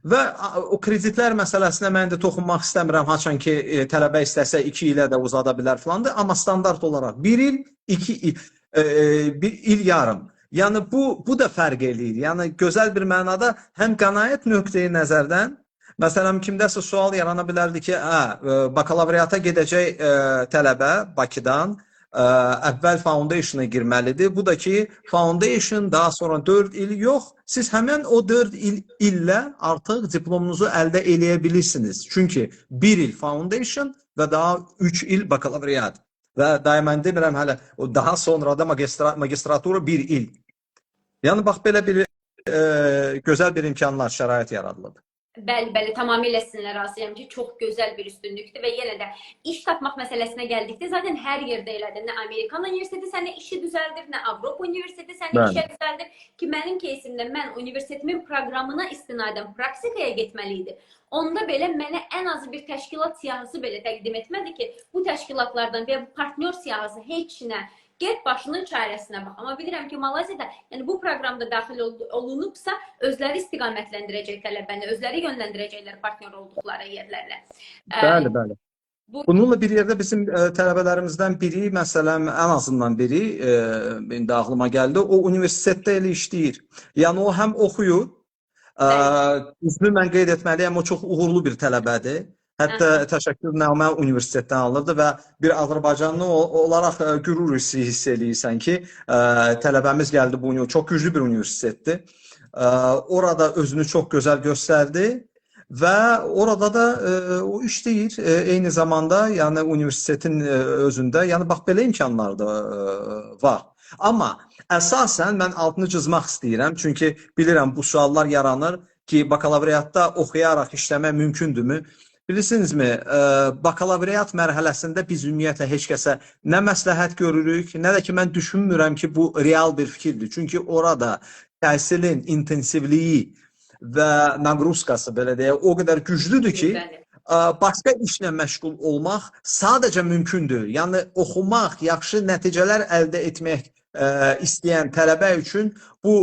Və o kreditlər məsələsinə mən də toxunmaq istəmirəm. Haçan ki, tələbə istəsə 2 ilə də uzada bilər filandır. Amma standart olaraq 1 il, 2 il, 1 il yarım. Yəni bu da fərq eləyir. Yəni gözəl bir mənada həm qənaət nöqteyi nəzərdən, məsələn, kimdəsə sual yarana bilərdi ki, bakalavriata gedəcək tələbə Bakıdan əvvəl foundation-a girməlidir. Bu da ki, foundation daha sonra 4 il yox, siz həmən o 4 il illə artıq diplomunuzu əldə eləyə bilirsiniz. Çünki 1 il foundation və daha 3 il bakalavriat. Və daha mən demirəm hələ o daha sonra da magistratura 1 il. Yəni bax belə bir gözəl bir imkanlar, şərait yaradılıb. Bəli, bəli, tamamilə sizinlə razıyam ki, çox gözəl bir üstünlükdür və yenə də iş tapmaq məsələsinə gəldikdə zaten hər yerdə elədir. Nə Amerikan universiteti sənə işi düzəldir, nə Avropa universiteti səni işə düzəldir ki, mənim кейsimdə mən universitetimin proqramına istinadən praktikaya getməli idi. Onda belə mənə ən azı bir təşkilat siyahısı belə təqdim etmədi ki, bu təşkilatlardan və ya bu partnyor siyahısı heç nə. Get başının çarəsinə bax. Amma bilirəm ki, Malayziyada, yəni bu proqramda daxil olunubsa, özləri istiqamətləndirəcək tələbəni, özləri yönləndirəcəklər partnyor olduqları yerlərlə. Bəli, bəli. Bununla bir yerdə bizim tələbələrimizdən biri, məsələn, ən azından biri, indi ağlıma gəldi, o universitetdə elə işləyir. Yəni o həm oxuyur, Düzünü mən qeyd etməliyəm, o çox uğurlu bir tələbədir. Hətta təşəkkürnamə universitetdən alırdı və bir Azərbaycanlı olaraq qürur hissi hiss eləyirsən ki, tələbəmiz gəldi bu çox güclü bir universitetdir. Orada özünü çox gözəl göstərdi və orada da o işləyir eyni zamanda, yəni universitetin özündə, yəni bax belə imkanlar da var. Amma əsasən mən altını cızmaq istəyirəm, çünki bilirəm bu suallar yaranır ki, bakalavriatda oxuyaraq işləmək mümkündürmü? Bilirsinizmi, bakalavriat mərhələsində biz ümumiyyətlə heç kəsə nə məsləhət görürük, nə də ki mən düşünmürəm ki, bu real bir fikirdir. Çünki orada təhsilin intensivliyi və naqruskası belə deyək, o qədər güclüdür ki, başqa işlə məşğul olmaq sadəcə mümkündür. Yəni oxumaq, yaxşı nəticələr əldə etmək istəyən tələbə üçün bu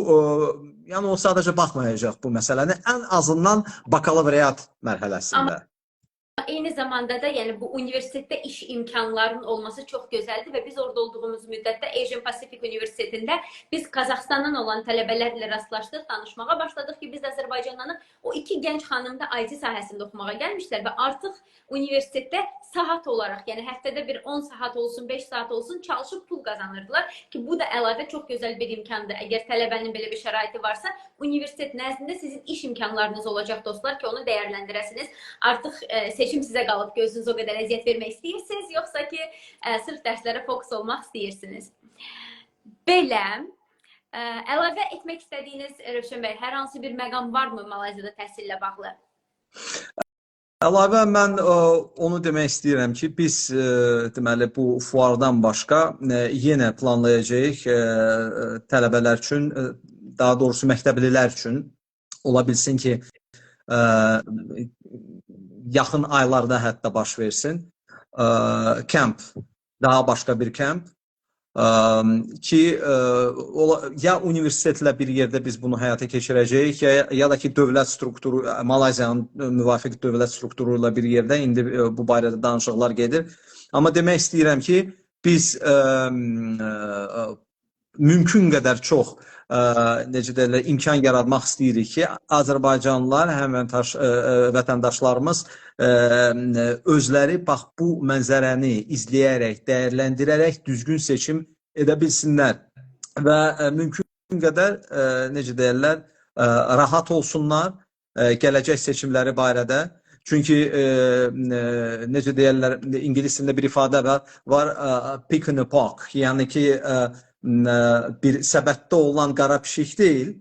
yəni o sadəcə baxmayacaq bu məsələni, ən azından bakalavriat mərhələsində. Amma eyni zamanda da yəni bu universitetdə iş imkanlarının olması çox gözəldir və biz orada olduğumuz müddətdə Asian Pacific Universitetində biz Qazaxıstandan olan tələbələrlə rastlaşdıq, danışmağa başladıq ki, biz Azərbaycandan. O iki gənc xanım da IT sahəsində oxumağa gəlmişlər və artıq universitetdə saat olaraq, yəni həftədə bir 10 saat olsun, 5 saat olsun çalışıb pul qazanırdılar ki, bu da əlavə çox gözəl bir imkandır. Əgər tələbənin belə bir şəraiti varsa, universitet nəzdində sizin iş imkanlarınız olacaq dostlar ki, onu dəyərləndirəsiniz. Artıq seçim sizə qalıb, gözünüz o qədər əziyyət vermək istəyirsiniz, yoxsa ki, sırf dərslərə fokus olmaq istəyirsiniz. Belə, əlavə etmək istədiyiniz Rövşən bəy, hər hansı bir məqam varmı Malayziyada təhsillə bağlı? Əlavə mən onu demək istəyirəm ki, biz deməli bu fuardan başqa yenə planlayacağıq tələbələr üçün, daha doğrusu məktəblilər üçün ola bilsin ki, yaxın aylarda hətta baş versin. Kamp, daha başqa bir kamp ki ya universitetlə bir yerdə biz bunu həyata keçirəcəyik, ya da ki dövlət strukturu, Malayziyanın müvafiq dövlət strukturu ilə bir yerdə indi bu barədə danışıqlar gedir. Amma demək istəyirəm ki, biz mümkün qədər çox necə deyirlər, imkan yaratmaq istəyirik ki, Azərbaycanlılar, həm vətəndaşlarımız özləri bax bu mənzərəni izləyərək, dəyərləndirərək düzgün seçim edə bilsinlər və mümkün qədər necə deyirlər, rahat olsunlar gələcək seçimləri barədə. Çünki necə deyirlər, ingilis dilində bir ifadə var, pick in a pack, yəni ki, bir səbətdə olan qara pişik deyil,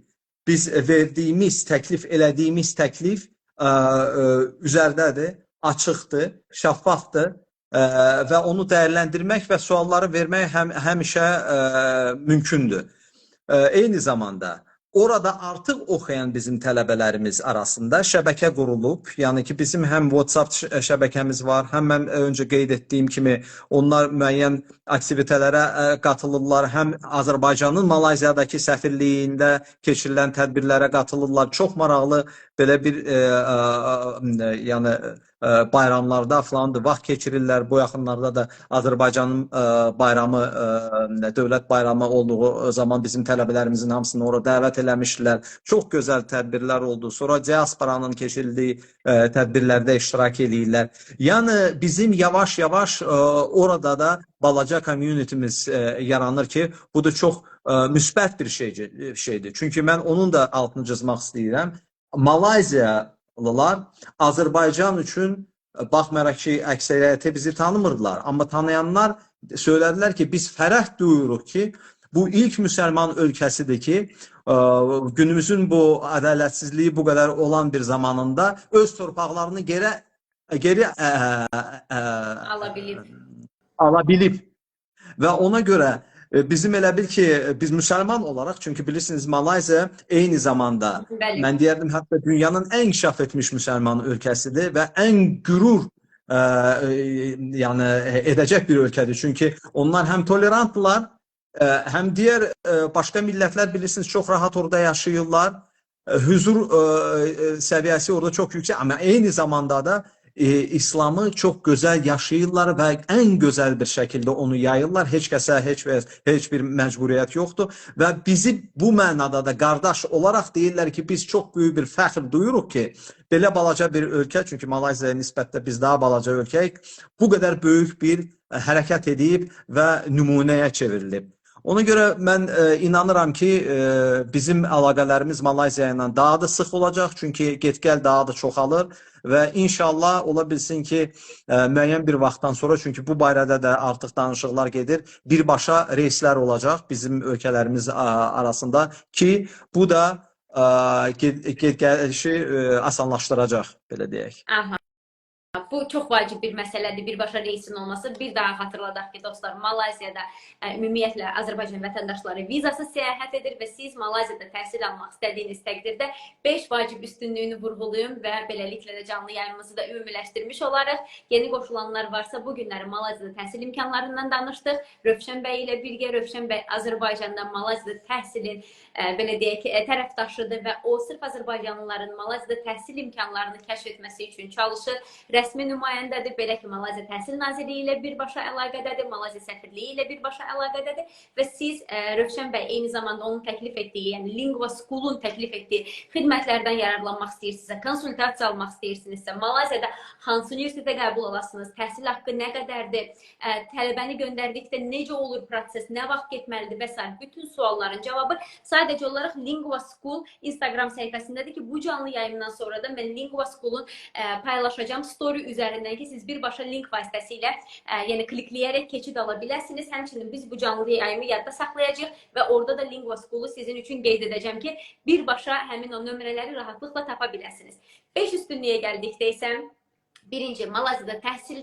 biz verdiyimiz, təklif elədiyimiz təklif üzərdədir, açıqdır, şəffafdır və onu dəyərləndirmək və sualları vermək həmişə mümkündür. Eyni zamanda orada artıq oxuyan bizim tələbələrimiz arasında şəbəkə qurulub. Yəni ki, bizim həm WhatsApp şəbəkəmiz var, həm mən öncə qeyd etdiyim kimi onlar müəyyən aktivitələrə qatılırlar, həm Azərbaycanın Malayziyadakı səfirliyində keçirilən tədbirlərə qatılırlar. Çox maraqlı belə bir yəni bayramlarda filandır, vaxt keçirirlər. Bu yaxınlarda da Azərbaycanın bayramı, dövlət bayramı olduğu zaman bizim tələbələrimizin hamısını ora dəvət eləmişdilər. Çox gözəl tədbirlər oldu. Sonra diasporanın keçirildiyi tədbirlərdə iştirak eləyirlər. Yəni bizim yavaş-yavaş orada da balaca communitymiz yaranır ki, bu da çox müsbət bir şeydir. Çünki mən onun da altını cızmaq istəyirəm. Malayziyalılar Azərbaycan üçün, baxmayaraq ki, əksəriyyəti bizi tanımırdılar. Amma tanıyanlar söylədilər ki, biz fərəh duyuruq ki, bu ilk müsəlman ölkəsidir ki, günümüzün bu ədalətsizliyi bu qədər olan bir zamanında öz torpaqlarını geri alabilib. Alabilib. Və ona görə bizim elə bil ki, biz müsəlman olaraq, çünki bilirsiniz Malayziya eyni zamanda, Bəli. mən deyərdim hətta dünyanın ən inkişaf etmiş müsəlman ölkəsidir və ən qürur yəni edəcək bir ölkədir. Çünki onlar həm tolerantdılar, həm digər başqa millətlər bilirsiniz çox rahat orada yaşayırlar. Hüzur səviyyəsi orada çox yüksək, amma eyni zamanda da İslamı çox gözəl yaşayırlar və ən gözəl bir şəkildə onu yayırlar. Heç kəsə heç bir məcburiyyət yoxdur və bizi bu mənada da qardaş olaraq deyirlər ki, biz çox böyük bir fəxr duyuruq ki, belə balaca bir ölkə, çünki Malayziyaya nisbətdə biz daha balaca ölkəyik, bu qədər böyük bir hərəkət edib və nümunəyə çevrilib. Ona görə mən inanıram ki, bizim əlaqələrimiz Malayziya ilə daha da sıx olacaq, çünki get-gəl daha da çoxalır və inşallah ola bilsin ki, müəyyən bir vaxtdan sonra, çünki bu barədə də artıq danışıqlar gedir, birbaşa reyslər olacaq bizim ölkələrimiz arasında ki, bu da get-gəlişi asanlaşdıracaq, belə deyək. Aha. Bu çox vacib bir məsələdir, birbaşa reysin olması. Bir daha xatırladaq ki, dostlar, Malayziyada ümumiyyətlə Azərbaycan vətəndaşları vizasız səyahət edir və siz Malayziyada təhsil almaq istədiyiniz təqdirdə 5 vacib üstünlüyünü vurğulayım və beləliklə də canlı yayımımızı da ümumiləşdirmiş olarıq. Yeni qoşulanlar varsa, bu günləri Malayziyada təhsil imkanlarından danışdıq. Rövşən bəy ilə birgə. Rövşən bəy Azərbaycanda Malayziyada təhsilin belə deyək ki, tərəfdaşıdır və o sırf azərbaycanlıların Malayziyada təhsil imkanlarını kəşf etməsi üçün çalışır. Rəsmi nümayəndədir. Belə ki, Malayziya Təhsil Nazirliyi ilə birbaşa əlaqədədir, Malayziya səfirliyi ilə birbaşa əlaqədədir və siz Rövşən bəy eyni zamanda onun təklif etdiyi, yəni Lingua School-un təklif etdiyi xidmətlərdən yararlanmaq istəyirsinizsə, konsultasiya almaq istəyirsinizsə, Malayziyada hansı universitetə qəbul olasınız, təhsil haqqı nə qədərdir, tələbəni göndərdikdə necə olur proses, nə vaxt getməlidir və sair, bütün sualların cavabı sadəcə olaraq Lingua School Instagram səhifəsindədir ki, bu canlı yayımdan sonra da mən Lingua School-un paylaşacağam story üzərindən ki, siz birbaşa link vasitəsilə, yəni klikləyərək keçid ala biləsiniz. Həmçinin biz bu canlı yayımı yadda saxlayacağıq və orada da Lingua School-u sizin üçün qeyd edəcəm ki, birbaşa həmin o nömrələri rahatlıqla tapa biləsiniz. 5 üstünlüyə gəldikdə isə, birinci, Malayziyada təhsil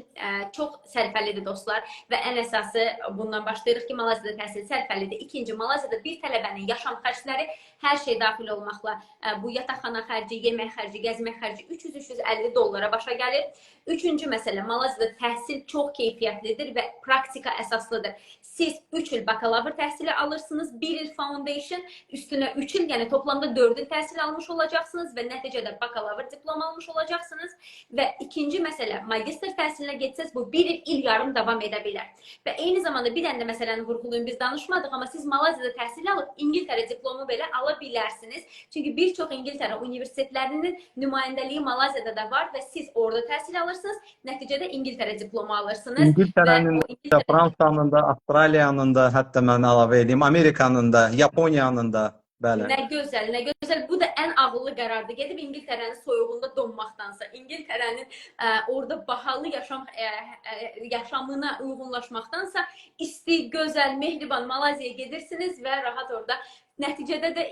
çox sərfəlidir dostlar və ən əsası bundan başlayırıq ki, Malayziyada təhsil sərfəlidir. İkinci, Malayziyada bir tələbənin yaşam xərcləri, hər şey daxil olmaqla bu yataqxana xərci, yemək xərci, gəzmək xərci 300-350 dollara başa gəlir. Üçüncü məsələ, Malayziyada təhsil çox keyfiyyətlidir və praktika əsaslıdır. Siz 3 il bakalavr təhsili alırsınız, 1 il foundation, üstünə 3 il, yəni toplamda 4 il təhsil almış olacaqsınız və nəticədə bakalavr diplom almış olacaqsınız. Və ikinci məsələ, magistr təhsilinə getsəz bu 1 il, il yarım davam edə bilər. Və eyni zamanda bir dənə də məsələni vurğulayım, biz danışmadıq, amma siz Malayziyada təhsil alıb İngiltərə diplomu belə ala bilərsiniz. Çünki bir çox İngiltərə universitetlərinin nümayəndəliyi Malayziyada da var və siz orada təhsil alırsınız, nəticədə İngiltərə diplomu alırsınız. İngiltərənin də, Fransanın da, Avstraliyanın da, hətta mən əlavə edeyim, Amerikanın da, Yaponiyanın da. Bəli. Nə gözəl, nə gözəl. Bu da ən ağıllı qərardır. Gedib İngiltərənin soyuğunda donmaqdansa, İngiltərənin orada bahalı yaşamına uyğunlaşmaqdansa, isti, gözəl, mehriban Malayziyaya gedirsiniz və rahat orada nəticədə də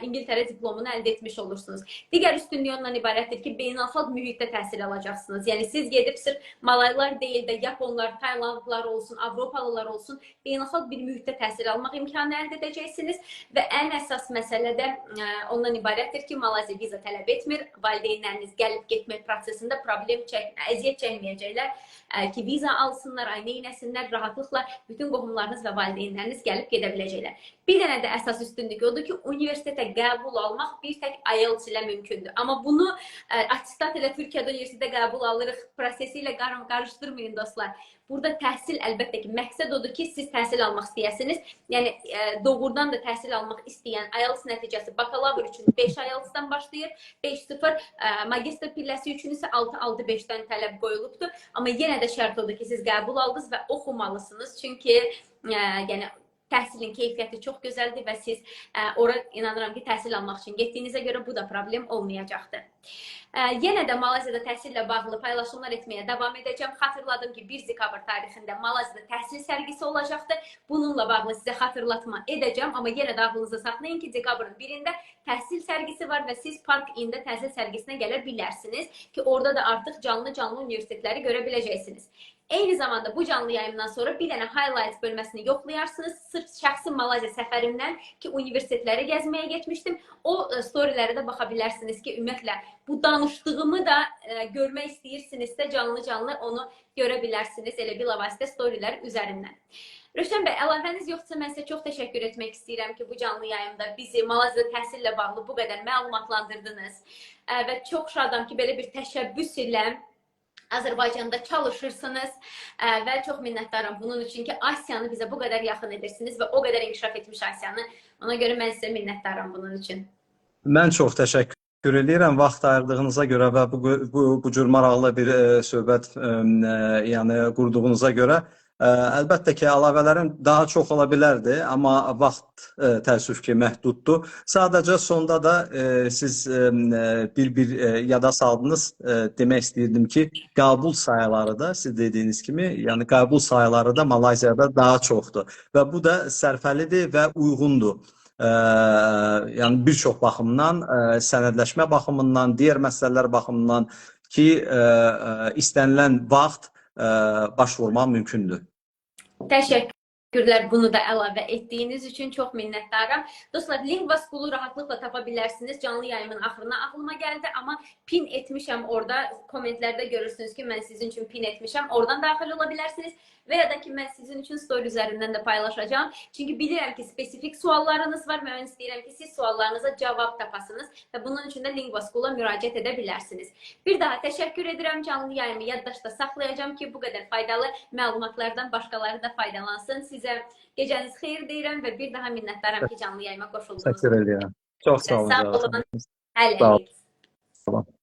İngiltərə diplomunu əldə etmiş olursunuz. Digər üstünlüyü ondan ibarətdir ki, beynəlxalq mühitdə təhsil alacaqsınız. Yəni siz gedib sırf malaylar deyil də, yaponlar, taylandlılar olsun, avropalılar olsun, beynəlxalq bir mühitdə təhsil almaq imkanı əldə edəcəksiniz və ən əsas məsələ də ondan ibarətdir ki, Malayziya viza tələb etmir. Valideynləriniz gəlib getmək prosesində problem əziyyət çəkməyəcəklər ki, viza alsınlar, ay neynəsinlər, rahatlıqla bütün qohumlarınız və valideynləriniz gəlib gedə biləcəklər. Bir dənə də əsas üstünlük odur ki, universitetə qəbul almaq bir tək IELTS ilə mümkündür. Amma bunu attestat ilə Türkiyədə universitetə qəbul alırıq prosesi ilə qarışdırmayın dostlar. Burada təhsil əlbəttə ki, məqsəd odur ki, siz təhsil almaq istəyəsiniz. Yəni doğrudan da təhsil almaq istəyən IELTS nəticəsi bakalavr üçün 5 IELTS-dan başlayır, 5-0, magistr pilləsi üçün isə 6-6-5-dən tələb qoyulubdur. Amma yenə də şərt odur ki, siz qəbul aldınız və oxumalısınız. Çünki yəni təhsilin keyfiyyəti çox gözəldir və siz ora inanıram ki, təhsil almaq üçün getdiyinizə görə bu da problem olmayacaqdır. Yenə də Malayziyada təhsillə bağlı paylaşımlar etməyə davam edəcəm. Xatırladım ki, 1 dekabr tarixində Malayziyada təhsil sərgisi olacaqdır. Bununla bağlı sizə xatırlatma edəcəm, amma yenə də ağlınızda saxlayın ki, dekabrın 1-də təhsil sərgisi var və siz Park Inn-də təhsil sərgisinə gələ bilərsiniz ki, orada da artıq canlı-canlı universitetləri görə biləcəksiniz. Eyni zamanda bu canlı yayımdan sonra bir dənə highlights bölməsini yoxlayarsınız. Sırf şəxsi Malayziya səfərimdən ki, universitetləri gəzməyə getmişdim. O storylərə də baxa bilərsiniz ki, ümumiyyətlə bu danışdığımı da görmək istəyirsinizsə canlı-canlı onu görə bilərsiniz elə bilavasitə storylər üzərindən. Rövşən bəy, əlavəniz yoxdursa mən sizə çox təşəkkür etmək istəyirəm ki, bu canlı yayımda bizi Malayziyada təhsillə bağlı bu qədər məlumatlandırdınız. Və çox şadam ki, belə bir təşəbbüs ilə Azərbaycanda çalışırsınız və çox minnətdaram bunun üçün ki, Asiyanı bizə bu qədər yaxın edirsiniz və o qədər inkişaf etmiş Asiyanı. Ona görə mən sizə minnətdaram bunun üçün. Mən çox təşəkkür edirəm vaxt ayırdığınıza görə və bu cür maraqlı bir söhbət yəni qurduğunuza görə. Əlbəttə ki, əlavələrim daha çox ola bilərdi, amma vaxt təəssüf ki, məhduddur. Sadəcə sonda da siz bir yada saldınız. Demək istəyirdim ki, qəbul sayıları da siz dediyiniz kimi, yəni qəbul sayıları da Malayziyada daha çoxdur və bu da sərfəlidir və uyğundur. Yəni bir çox baxımdan, sənədləşmə baxımından, digər məsələlər baxımından ki, istənilən vaxt başvurmaq mümkündür. Təşəkkürlər bunu da əlavə etdiyiniz üçün çox minnətdaram. Dostlar, Lingua School-u rahatlıqla tapa bilərsiniz. Canlı yayımın axırına ağlıma gəldi, amma pin etmişəm orada. Kommentlərdə görürsünüz ki, mən sizin üçün pin etmişəm. Oradan daxil ola bilərsiniz və ya da ki, mən sizin üçün story üzərindən də paylaşacağam. Çünki bilirəm ki, spesifik suallarınız var və mən istəyirəm ki, siz suallarınıza cavab tapasınız və bunun üçün də Lingua School-a müraciət edə bilərsiniz. Bir daha təşəkkür edirəm. Canlı yayımı yaddaşda saxlayacağam ki, bu qədər faydalı məlumatlardan başqaları da faydalansın. Sizə gecəniz xeyir deyirəm və bir daha minnətdaram ki, canlı yayıma qoşuldunuz. Təşəkkür edirəm. Çox sağ olun. Sağ olun. Sağ Hələlik. olun.